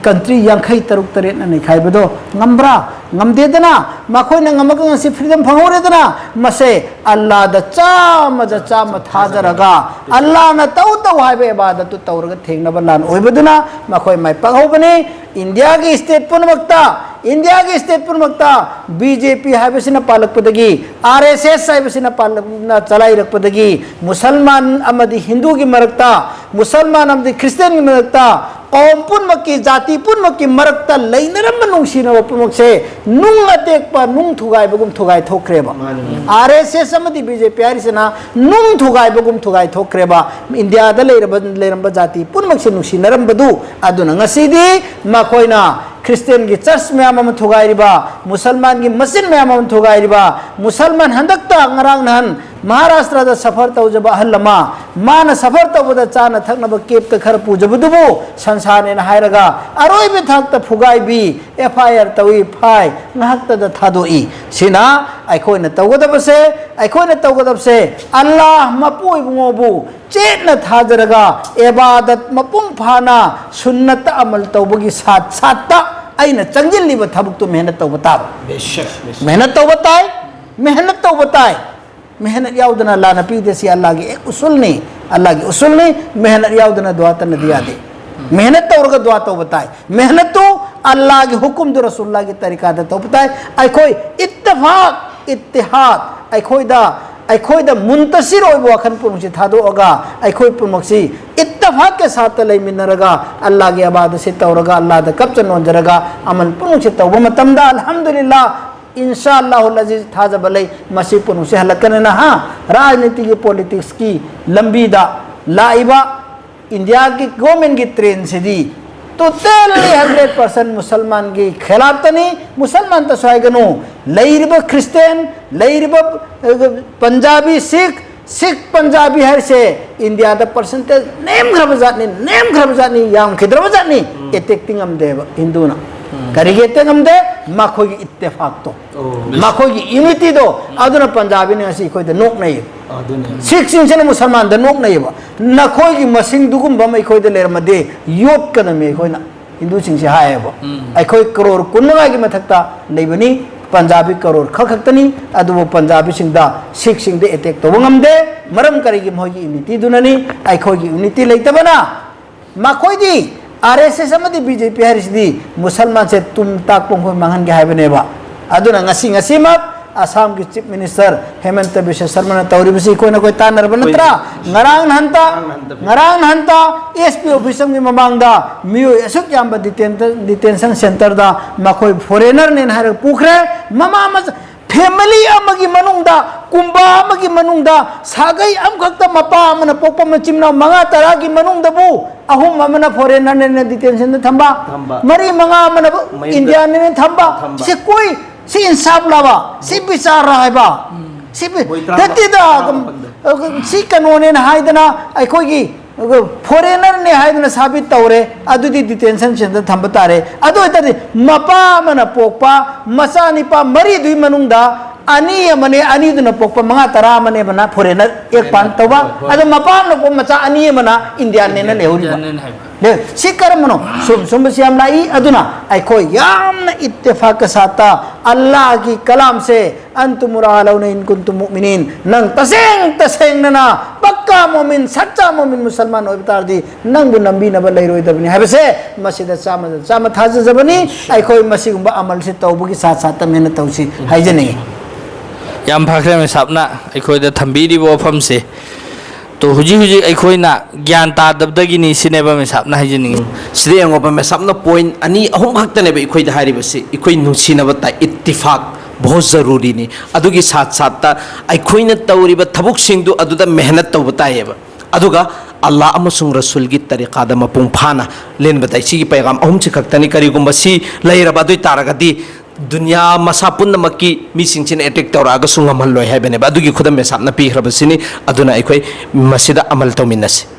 ꯀꯟꯇ꯭ꯔꯤ ꯌꯥꯡꯈꯩ ꯇꯔꯨꯛ ꯇꯔꯦꯠꯅ ꯅꯩꯈꯥꯏꯕꯗꯣ ꯉꯝꯕ꯭ꯔꯥ? ꯉꯝꯗꯦꯗꯅ꯫ ꯃꯈꯣꯏꯅ ꯉꯝꯃꯒ ꯉꯁꯤ ꯐ꯭ꯔꯤꯗꯝ ꯐꯪꯍꯧꯔꯦꯗꯅ꯫ ꯃꯁꯦ ꯑꯜꯂꯥꯗ ꯆꯥꯝꯃꯗ ꯆꯥꯝꯃ ꯊꯥꯖꯔꯒ ꯑꯜꯂꯥꯅ ꯇꯧ ꯇꯧ ꯍꯥꯏꯕ ꯏꯕꯥꯗꯠꯇꯨ ꯇꯧꯔꯒ ꯊꯦꯡꯅꯕ ꯂꯥꯟ ꯑꯣꯏꯕꯗꯨꯅ ꯃꯈꯣꯏ ꯃꯥꯏ ꯄꯥꯛꯍꯧꯕꯅꯤ꯫ ꯏꯟꯗꯤꯌꯥꯒꯤ ꯁ꯭ꯇꯦꯠ ꯄꯨꯝꯅꯃꯛꯇ, ꯏꯟꯗꯤꯌꯥꯒꯤ ꯁ꯭ꯇꯦꯠ ꯄꯨꯝꯅꯃꯛꯇ ꯕꯤ ꯖꯦ ꯄꯤ ꯍꯥꯏꯕꯁꯤꯅ ꯄꯥꯜꯂꯛꯄꯗꯒꯤ, ꯑꯥꯔ ꯑꯦꯁ ꯑꯦꯁ ꯍꯥꯏꯕꯁꯤꯅ ꯄꯥꯜꯂꯛ-, ꯅ ꯆꯂꯥꯏꯔꯛꯄꯗꯒꯤ ꯃꯨꯁꯜꯃꯥꯟ ꯑꯃꯗꯤ ꯍꯤꯟꯗꯨꯒꯤ ꯃꯔꯛꯇ, ꯃꯨꯁꯜꯃꯥꯟ ꯑꯃꯗꯤ ꯈ꯭ꯔꯤꯁꯇꯤꯌꯥꯟꯒꯤ ꯃꯔꯛꯇ, ꯀꯧꯝ ꯄꯨꯝꯅꯃꯛꯀꯤ, ꯖꯥꯇꯤ ꯄꯨꯝꯅꯃꯛꯀꯤ ꯃꯔꯛꯇ ꯂꯩꯅꯔꯝꯕ ꯅꯨꯡꯁꯤꯅꯕ ꯄꯨꯝꯅꯃꯛꯁꯦ ꯅꯨꯡ ꯑꯇꯦꯛꯄ, ꯅꯨꯡ ꯊꯨꯒꯥꯏꯕꯒꯨꯝ ꯊꯨꯒꯥꯏ ꯊꯣꯛꯈ꯭ꯔꯦꯕ꯫ ꯃꯥꯅꯤ꯫ ꯑꯥꯔ ꯑꯦꯁ ꯑꯦꯁ ꯑꯃꯗꯤ ꯕꯤ ꯖꯦ ꯄꯤ ꯍꯥꯏꯔꯤꯁꯤꯅ ꯅꯨꯡ ꯊꯨꯒꯥꯏꯕꯒꯨꯝ ꯊꯨꯒꯥꯏ ꯊꯣꯛꯈ꯭ꯔꯦꯕ꯫ ꯏꯟꯗꯤꯌꯥꯗ ꯂꯩꯔꯕ, ꯂꯩꯔꯝꯕ ꯖꯥꯇꯤ ꯄꯨꯝꯅꯃꯛꯁꯦ ꯅꯨꯡꯁꯤꯅꯔꯝꯕꯗꯨ꯫ ꯑꯗꯨꯅ ꯉꯁꯤꯗꯤ ꯃꯈꯣꯏꯅ ꯈ꯭ꯔꯤꯁꯇꯤꯌꯥꯟꯒꯤ ꯆꯔꯆ ꯃꯌꯥꯝ ꯑꯃ ꯊꯨꯒꯥꯏꯔꯤꯕ, ꯃꯨꯁꯜꯃꯥꯟꯒꯤ ꯃꯁꯖꯤꯗ ꯃꯌꯥꯝ ꯑꯃ ꯊꯨꯒꯥꯏꯔꯤꯕ, ꯃꯨꯁꯜꯃꯥꯟ ꯍꯟꯗꯛꯇ ꯉꯔꯥꯡ ꯅꯍꯥꯟ ꯃꯍꯥꯔꯥꯁꯇ꯭ꯔꯗ ꯁꯐꯔ ꯇꯧꯖꯕ ꯑꯍꯜ ꯑꯃ, ꯃꯥꯅ ꯁꯐꯔ ꯇꯧꯕꯗ ꯆꯥꯅ ꯊꯛꯅꯕ ꯀꯦꯞꯇ ꯈꯔ ꯄꯨꯖꯕꯗꯨꯕꯨ ꯁꯟꯁꯥꯅꯦꯅ ꯍꯥꯏꯔꯒ ꯑꯔꯣꯏꯕ ꯊꯥꯛꯇ ꯐꯨꯒꯥꯏꯕꯤ, ꯑꯦꯐ ꯑꯥꯏ ꯑꯥꯔ ꯇꯧꯏ, ꯐꯥꯏ, ꯉꯥꯏꯍꯥꯛꯇꯗ ꯊꯥꯗꯣꯛꯏ꯫ ꯁꯤꯅ ꯑꯩꯈꯣꯏꯅ ꯇꯧꯒꯗꯕꯁꯦ, ꯑꯩꯈꯣꯏꯅ ꯇꯧꯒꯗꯕꯁꯦ ꯑꯜꯂꯥꯍ ꯃꯄꯨ ꯏꯕꯨꯡꯉꯣꯕꯨ ꯆꯦꯠꯅ ꯊꯥꯖꯔꯒ ꯏꯕꯥꯗꯠ ꯃꯄꯨꯡ ꯐꯥꯅ ꯁꯨꯟꯅꯠꯇ ꯑꯃꯜ ꯇꯧꯕꯒꯤ ꯁꯥꯠ ꯁꯥꯠꯇ ꯑꯩꯅ ꯆꯪꯁꯤꯜꯂꯤꯕ ꯊꯕꯛꯇꯨ ꯃꯦꯍꯅꯠ ꯇꯧꯕ ꯇꯥꯕ꯫ ꯃꯦꯍꯅꯠ ꯇꯧꯕ ꯇꯥꯏ, ꯃꯦꯍꯅꯠ ꯇꯧꯕ ꯇꯥꯏ꯫ ꯃꯦꯍꯅꯠ ꯌꯥꯎꯗꯅ ꯂꯥꯟꯅ ꯄꯤꯗꯦ꯫ ꯁꯤ ꯑꯜꯂꯥꯒꯤ ꯑꯦꯛ ꯎꯁꯨꯜꯅꯤ, ꯑꯜꯂꯥꯒꯤ ꯎꯁꯨꯜꯅꯤ꯫ ꯃꯦꯍꯅꯠ ꯌꯥꯎꯗꯅ ꯗꯨꯋꯥ ꯇꯅꯗꯤ ꯌꯥꯗꯦ꯫ ꯃꯦꯍꯅꯠ ꯇꯧꯔꯒ ꯗꯨꯋꯥ ꯇꯧꯕ ꯇꯥꯏ꯫ ꯃꯦꯍꯅꯠꯇꯨ ꯑꯜꯂꯥꯒꯤ ꯍꯨꯀꯨꯝꯗꯨ, ꯔꯁꯨꯜꯂꯥꯒꯤ ꯇꯔꯤꯀꯥꯗ ꯇꯧꯕ ꯇꯥꯏ꯫ ꯑꯩꯈꯣꯏ ꯏꯠꯇꯐꯥꯛ, ꯏꯠꯇꯤꯍꯥꯗ, ꯑꯩꯈꯣꯏꯗ, ꯑꯩꯈꯣꯏꯗ ꯃꯨꯟꯇꯁꯤꯔ ꯑꯣꯏꯕ ꯋꯥꯈꯜ ꯄꯨꯝꯅꯃꯛꯁꯤ ꯊꯥꯗꯣꯛꯑꯒ ꯑꯩꯈꯣꯏ ꯄꯨꯝꯅꯃꯛꯁꯤ ꯏꯠꯇꯐꯥꯛꯀꯤ ꯁꯥꯠꯇ ꯂꯩꯃꯤꯟꯅꯔꯒ ꯑꯜꯂꯥꯒꯤ ꯑꯕꯥꯗꯁꯤ ꯇꯧꯔꯒ ꯑꯜꯂꯥꯗ ꯀꯞꯆ ꯅꯣꯟꯖꯔꯒ ꯑꯃꯜ ꯄꯨꯝꯅꯃꯛꯁꯤ ꯇꯧꯕ ꯃꯇꯝꯗ, ꯑꯜꯍꯝꯗꯨꯂꯤꯜꯂꯥ, ꯏꯟꯁꯥ ꯑꯜꯂꯥꯍꯨꯜ ꯑꯖꯤꯖ, ꯊꯥꯖꯕ ꯂꯩ, ꯃꯁꯤ ꯄꯨꯝꯅꯃꯛꯁꯤ ꯍꯜꯂꯛꯀꯅꯤꯅ, ꯍꯥ? ꯔꯥꯖꯅꯤꯇꯤꯒꯤ, ꯄꯣꯂꯤꯇꯤꯛꯁꯀꯤ ꯂꯝꯕꯤꯗ ꯂꯥꯛꯏꯕ ꯏꯟꯗꯤꯌꯥꯒꯤ ꯒꯣꯔꯃꯦꯟꯒꯤ ꯇ꯭ꯔꯦꯟꯁꯤꯗꯤ totally hundred percent ꯃꯨꯁꯜꯃꯥꯟꯒꯤ ꯈꯦꯂꯥꯞꯇꯅꯤ꯫ ꯃꯨꯁꯜꯃꯥꯟꯇꯁꯨ ꯍꯥꯏꯒꯅꯨ, ꯂꯩꯔꯤꯕ ꯈ꯭ꯔꯤꯁꯇꯤꯌꯥꯟ, ꯂꯩꯔꯤꯕ, ꯑ, ꯄꯟꯖꯥꯕꯤ, ꯁꯤꯈ, ꯁꯤꯈ ꯄꯟꯖꯥꯕꯤ ꯍꯥꯏꯔꯤꯁꯦ ꯏꯟꯗꯤꯌꯥꯗ ꯄꯔꯁꯦꯟꯇꯦꯖ ꯅꯦꯝꯈ꯭ꯔꯕ ꯖꯥꯠꯅꯤ, ꯅꯦꯝꯈ꯭ꯔꯕ ꯖꯥꯠꯅꯤ, ꯌꯥꯝꯈꯤꯗ꯭ꯔꯕ ꯖꯥꯠꯅꯤ꯫ ꯑꯦꯇꯦꯛꯇꯤ ꯉꯝꯗꯦꯕ ꯍꯤꯟꯗꯨꯅ꯫ ꯀꯔꯤꯒꯤ ꯑꯦꯇꯦꯛ ꯉꯝꯗꯦ? ꯃꯈꯣꯏꯒꯤ ꯏꯠꯇꯦꯐꯥꯛꯇꯣ, ꯑꯣ꯫ ꯃꯈꯣꯏꯒꯤ ꯌꯨꯅꯤꯇꯤꯗꯣ, ꯑꯗꯨꯅ ꯄꯟꯖꯥꯕꯤꯅ ꯉꯁꯤ ꯑꯩꯈꯣꯏꯗ ꯅꯣꯛꯅꯩ꯫ ꯑꯗꯨꯅꯤ꯫ ꯁꯤꯈꯁꯤꯡꯁꯤꯅ ꯃꯨꯁꯜꯃꯥꯟꯗ ꯅꯣꯛꯅꯩꯌꯦꯕ꯫ ꯅꯈꯣꯏꯒꯤ ꯃꯁꯤꯡꯗꯨꯒꯨꯝꯕ ꯑꯃ ꯑꯩꯈꯣꯏꯗ ꯂꯩꯔꯝꯃꯗꯤ ꯌꯣꯠꯀꯗꯕꯅꯤ ꯑꯩꯈꯣꯏꯅ, ꯍꯤꯟꯗꯨꯁꯤꯡꯁꯦ ꯍꯥꯏꯌꯦꯕ꯫ ꯑꯩꯈꯣꯏ ꯀꯔꯣꯔ ꯀꯨꯟ ꯃꯉꯥꯒꯤ ꯃꯊꯛꯇ ꯂꯩꯕꯅꯤ, ꯄꯟꯖꯥꯕꯤ ꯀꯔꯣꯔ ꯈꯛ ꯈꯛꯇꯅꯤ꯫ ꯑꯗꯨꯕꯨ ꯄꯟꯖꯥꯕꯤꯁꯤꯡꯗ, ꯁꯤꯈꯁꯤꯡꯗ ꯑꯦꯇꯦꯛ ꯇꯧꯕ ꯉꯝꯗꯦ꯫ ꯃꯔꯝ ꯀꯔꯤꯒꯤ? ꯃꯈꯣꯏꯒꯤ ꯌꯨꯅꯤꯇꯤꯗꯨꯅꯅꯤ꯫ ꯑꯩꯈꯣꯏꯒꯤ ꯌꯨꯅꯤꯇꯤ ꯂꯩꯇꯕꯅ ꯃꯈꯣꯏꯗꯤ ꯑꯥꯔ ꯑꯦꯁ ꯑꯦꯁ ꯑꯃꯗꯤ ꯕꯤ ꯖꯦ ꯄꯤ ꯍꯥꯏꯔꯤꯁꯤꯗꯤ ꯃꯨꯁꯜꯃꯥꯟꯁꯦ ꯇꯨꯝ ꯇꯥꯛꯄ ꯃꯈꯣꯏ ꯃꯥꯡꯍꯟꯒꯦ ꯍꯥꯏꯕꯅꯦꯕ꯫ ꯑꯗꯨꯅ ꯉꯁꯤ, ꯉꯁꯤꯃꯛ ꯑꯁꯥꯝꯒꯤ ꯆꯤꯐ ꯃꯤꯅꯤꯁꯇꯔ ꯍꯦꯃꯟꯇ ꯕꯤꯁ꯭ꯋ ꯁꯔꯃꯅ ꯇꯧꯔꯤꯕꯁꯤ ꯑꯩꯈꯣꯏꯅ ꯑꯩꯈꯣꯏ ꯇꯥꯟꯅꯔꯕ ꯅꯠꯇ꯭ꯔꯥ? ꯉꯔꯥꯡ ꯅꯍꯟꯇ, ꯉꯔꯥꯡ ꯅꯍꯟꯇ ꯑꯦꯁ ꯄꯤ ꯑꯣꯐꯤꯁ ꯑꯃꯒꯤ ꯃꯃꯥꯡꯗ ꯃꯤꯑꯣꯏ ꯑꯁꯨꯛ ꯌꯥꯝꯕ ꯗꯤꯇꯦꯟꯁꯟ ꯁꯦꯟꯇꯔꯗ ꯃꯈꯣꯏ ꯐꯣꯔꯦꯅꯔꯅꯦꯅ ꯍꯥꯏꯔꯒ ꯄꯨꯈ꯭ꯔꯦ꯫ ꯃꯃꯥ ꯃꯆꯥ, ꯐꯦꯃꯤꯂꯤ ꯑꯃꯒꯤ ꯃꯅꯨꯡꯗ, ꯀꯨꯝꯕꯥ ꯑꯃꯒꯤ ꯃꯅꯨꯡꯗ, ꯁꯥꯒꯩ ꯑꯃꯈꯛꯇ ꯃꯄꯥ ꯑꯃꯅ ꯄꯣꯛꯄ ꯃꯆꯤꯟ ꯃꯅꯥꯎ ꯃꯉꯥ ꯇꯔꯥꯒꯤ ꯃꯅꯨꯡꯗꯕꯨ ꯑꯍꯨꯝ ꯑꯃꯅ ꯐꯣꯔꯦꯅꯔꯅꯦꯅ ꯗꯤꯇꯦꯟꯁꯟꯗ ꯊꯝꯕ, ꯊꯝꯕ꯫ ꯃꯔꯤ ꯃꯉꯥ ꯑꯃꯅ ꯃꯌꯨꯝꯗ ꯏꯟꯗꯤꯌꯥꯟꯅꯦꯅ ꯊꯝꯕ꯫ ꯊꯝꯕ꯫ ꯁꯤ ꯀꯣꯏ, ꯁꯤ ꯏꯟꯁꯥꯐ ꯂꯥꯕ, ꯁꯤ ꯕꯤꯆꯥꯔ ꯍꯥꯏꯕ, ꯁꯤ ꯕꯤ-, ꯃꯣꯏ ꯇꯔꯥꯃꯥꯄꯟ, ꯅꯠꯇꯦꯗ, ꯇꯔꯥꯃꯥꯄꯟꯗꯣ꯫ ꯁꯤ ꯀꯩꯅꯣꯅꯦꯅ ꯍꯥꯏꯗꯅ ꯑꯩꯈꯣꯏꯒꯤ ꯐꯣꯔꯦꯅꯔꯅꯦ ꯍꯥꯏꯗꯅ ꯁꯥꯕꯤꯠ ꯇꯧꯔꯦ, ꯑꯗꯨꯗꯤ ꯗꯤꯇꯦꯟꯁꯟ ꯁꯦꯟꯇꯔ ꯊꯝꯕ ꯇꯥꯔꯦ꯫ ꯑꯗꯨ ꯑꯣꯏꯇꯥꯔꯗꯤ ꯃꯄꯥ ꯑꯃꯅ ꯄꯣꯛꯄ ꯃꯆꯥ ꯅꯤꯄꯥ ꯃꯔꯤꯗꯨꯒꯤ ꯃꯅꯨꯡꯗ ꯑꯅꯤ ꯑꯃꯅꯦ, ꯑꯅꯤꯗꯨꯅ ꯄꯣꯛꯄ ꯃꯉꯥ ꯇꯔꯥ ꯑꯃꯅꯦꯕꯅ ꯐꯣꯔꯦꯅꯔ ꯑꯦꯛ ꯄꯥꯟ ꯇꯧꯕ, ꯍꯣꯏ, ꯍꯣꯏ꯫ ꯑꯗꯣ ꯃꯄꯥ ꯑꯃꯅ ꯄꯣꯛꯄ ꯃꯆꯥ ꯑꯅꯤ ꯑꯃꯅ ꯏꯟꯗꯤꯌꯥꯟꯅꯦꯅ ꯂꯩꯍꯧꯔꯤꯕ꯫ ꯏꯟꯗꯤꯌꯥꯟꯅꯦꯅ ꯍꯥꯏꯕ꯫ ꯂꯦ-, ꯁꯤ ꯀꯔꯝꯕꯅꯣ? ꯁꯨꯝ ꯁꯨꯝꯕꯁꯤ ꯌꯥꯝ ꯂꯥꯛꯏ꯫ ꯑꯗꯨꯅ ꯑꯩꯈꯣꯏ ꯌꯥꯝꯅ ꯏꯠꯇꯦꯐꯥꯛꯀ ꯁꯥꯠꯇ ꯑꯜꯂꯥꯍꯒꯤ ꯀꯂꯥꯝꯁꯦ, "ꯑꯟꯇꯨꯝ ꯎꯔꯥ ꯂꯧꯅ ꯏꯟ ꯀꯨꯟꯇꯨꯝ ꯃꯨꯑꯃꯤꯅꯤꯟ", ꯅꯪ ꯇꯁꯦꯡ ꯇꯁꯦꯡꯅꯅ ꯄꯛꯀꯥ ꯃꯣꯃꯤꯟ, ꯁꯠꯆꯥ ꯃꯣꯃꯤꯟ, ꯃꯨꯁꯜꯃꯥꯟ ꯑꯣꯏꯕ ꯇꯥꯔꯗꯤ ꯅꯪꯕꯨ ꯅꯝꯕꯤꯅꯕ ꯂꯩꯔꯣꯏꯗꯕꯅꯤ ꯍꯥꯏꯕꯁꯦ ꯃꯁꯤꯗ ꯆꯥꯝꯃꯗ ꯆꯥꯝꯃ ꯊꯥꯖꯖꯕꯅꯤ꯫ ꯑꯩꯈꯣꯏ ꯃꯁꯤꯒꯨꯝꯕ ꯑꯃꯜꯁꯤ ꯇꯧꯕꯒꯤ ꯁꯥꯠ ꯁꯥꯠꯇ ꯃꯦꯍꯅꯠ ꯇꯧꯁꯤ ꯍꯥꯏꯖꯅꯤꯡꯉꯤ꯫ ꯌꯥꯝ ꯐꯈ꯭ꯔꯦ ꯃꯦꯁꯥꯞꯅ ꯑꯩꯈꯣꯏꯗ ꯊꯝꯕꯤꯔꯤꯕ ꯋꯥꯐꯝꯁꯦ꯫ ꯇꯣ, ꯍꯧꯖꯤꯛ ꯍꯧꯖꯤꯛ ꯑꯩꯈꯣꯏꯅ ꯒ꯭ꯌꯥꯟ ꯇꯥꯗꯕꯗꯒꯤꯅꯤ ꯁꯤꯅꯦꯕ ꯃꯦꯁꯥꯞꯅ ꯍꯥꯏꯖꯅꯤꯡꯉꯤ꯫ ꯁꯤꯗ ꯌꯦꯡꯉꯣꯕ, ꯃꯦꯁꯥꯞꯅ ꯄꯣꯏꯟ ꯑꯅꯤ ꯑꯍꯨꯝ ꯈꯛꯇꯅꯦꯕ ꯑꯩꯈꯣꯏꯗ ꯍꯥꯏꯔꯤꯕꯁꯤ꯫ ꯑꯩꯈꯣꯏ ꯅꯨꯡꯁꯤꯅꯕ ꯇꯥꯏ, ꯏꯠꯇꯤꯐꯥꯛ ꯕꯍꯨꯠ ꯖꯔꯨꯔꯤꯅꯤ꯫ ꯑꯗꯨꯒꯤ ꯁꯥꯠ ꯁꯥꯠꯇ ꯑꯩꯈꯣꯏꯅ ꯇꯧꯔꯤꯕ ꯊꯕꯛꯁꯤꯡꯗꯨ ꯑꯗꯨꯗ ꯃꯦꯍꯅꯠ ꯇꯧꯕ ꯇꯥꯏꯌꯦꯕ꯫ ꯑꯗꯨꯒ ꯑꯜꯂꯥ ꯑꯃꯁꯨꯡ ꯔꯁꯨꯜꯒꯤ ꯇꯔꯤꯀꯥꯗ ꯃꯄꯨꯡ ꯐꯥꯅ ꯂꯦꯟꯕ ꯇꯥꯏ꯫ ꯁꯤꯒꯤ ꯄꯩꯒꯥꯝ ꯑꯍꯨꯝꯁꯤ ꯈꯛꯇꯅꯤ꯫ ꯀꯔꯤꯒꯨꯝꯕ ꯁꯤ ꯂꯩꯔꯕ ꯑꯗꯨ ꯑꯣꯏ ꯇꯥꯔꯒꯗꯤ ꯗꯨꯅꯤꯌꯥ ꯃꯁꯥ ꯄꯨꯝꯅꯃꯛꯀꯤ ꯃꯤꯁꯤꯡꯁꯤꯅ ꯑꯦꯇꯦꯛ ꯇꯧꯔꯛꯑꯒꯁꯨ ꯉꯝꯍꯜꯂꯣꯏ ꯍꯥꯏꯕꯅꯦꯕ꯫ ꯑꯗꯨꯒꯤ ꯈꯨꯗꯝ ꯃꯦꯁꯥꯞꯅ ꯄꯤꯈ꯭ꯔꯕꯁꯤꯅꯤ꯫ ꯑꯗꯨꯅ ꯑꯩꯈꯣꯏ ꯃꯁꯤꯗ ꯑꯃꯜ ꯇꯧꯃꯤꯟꯅꯁꯤ꯫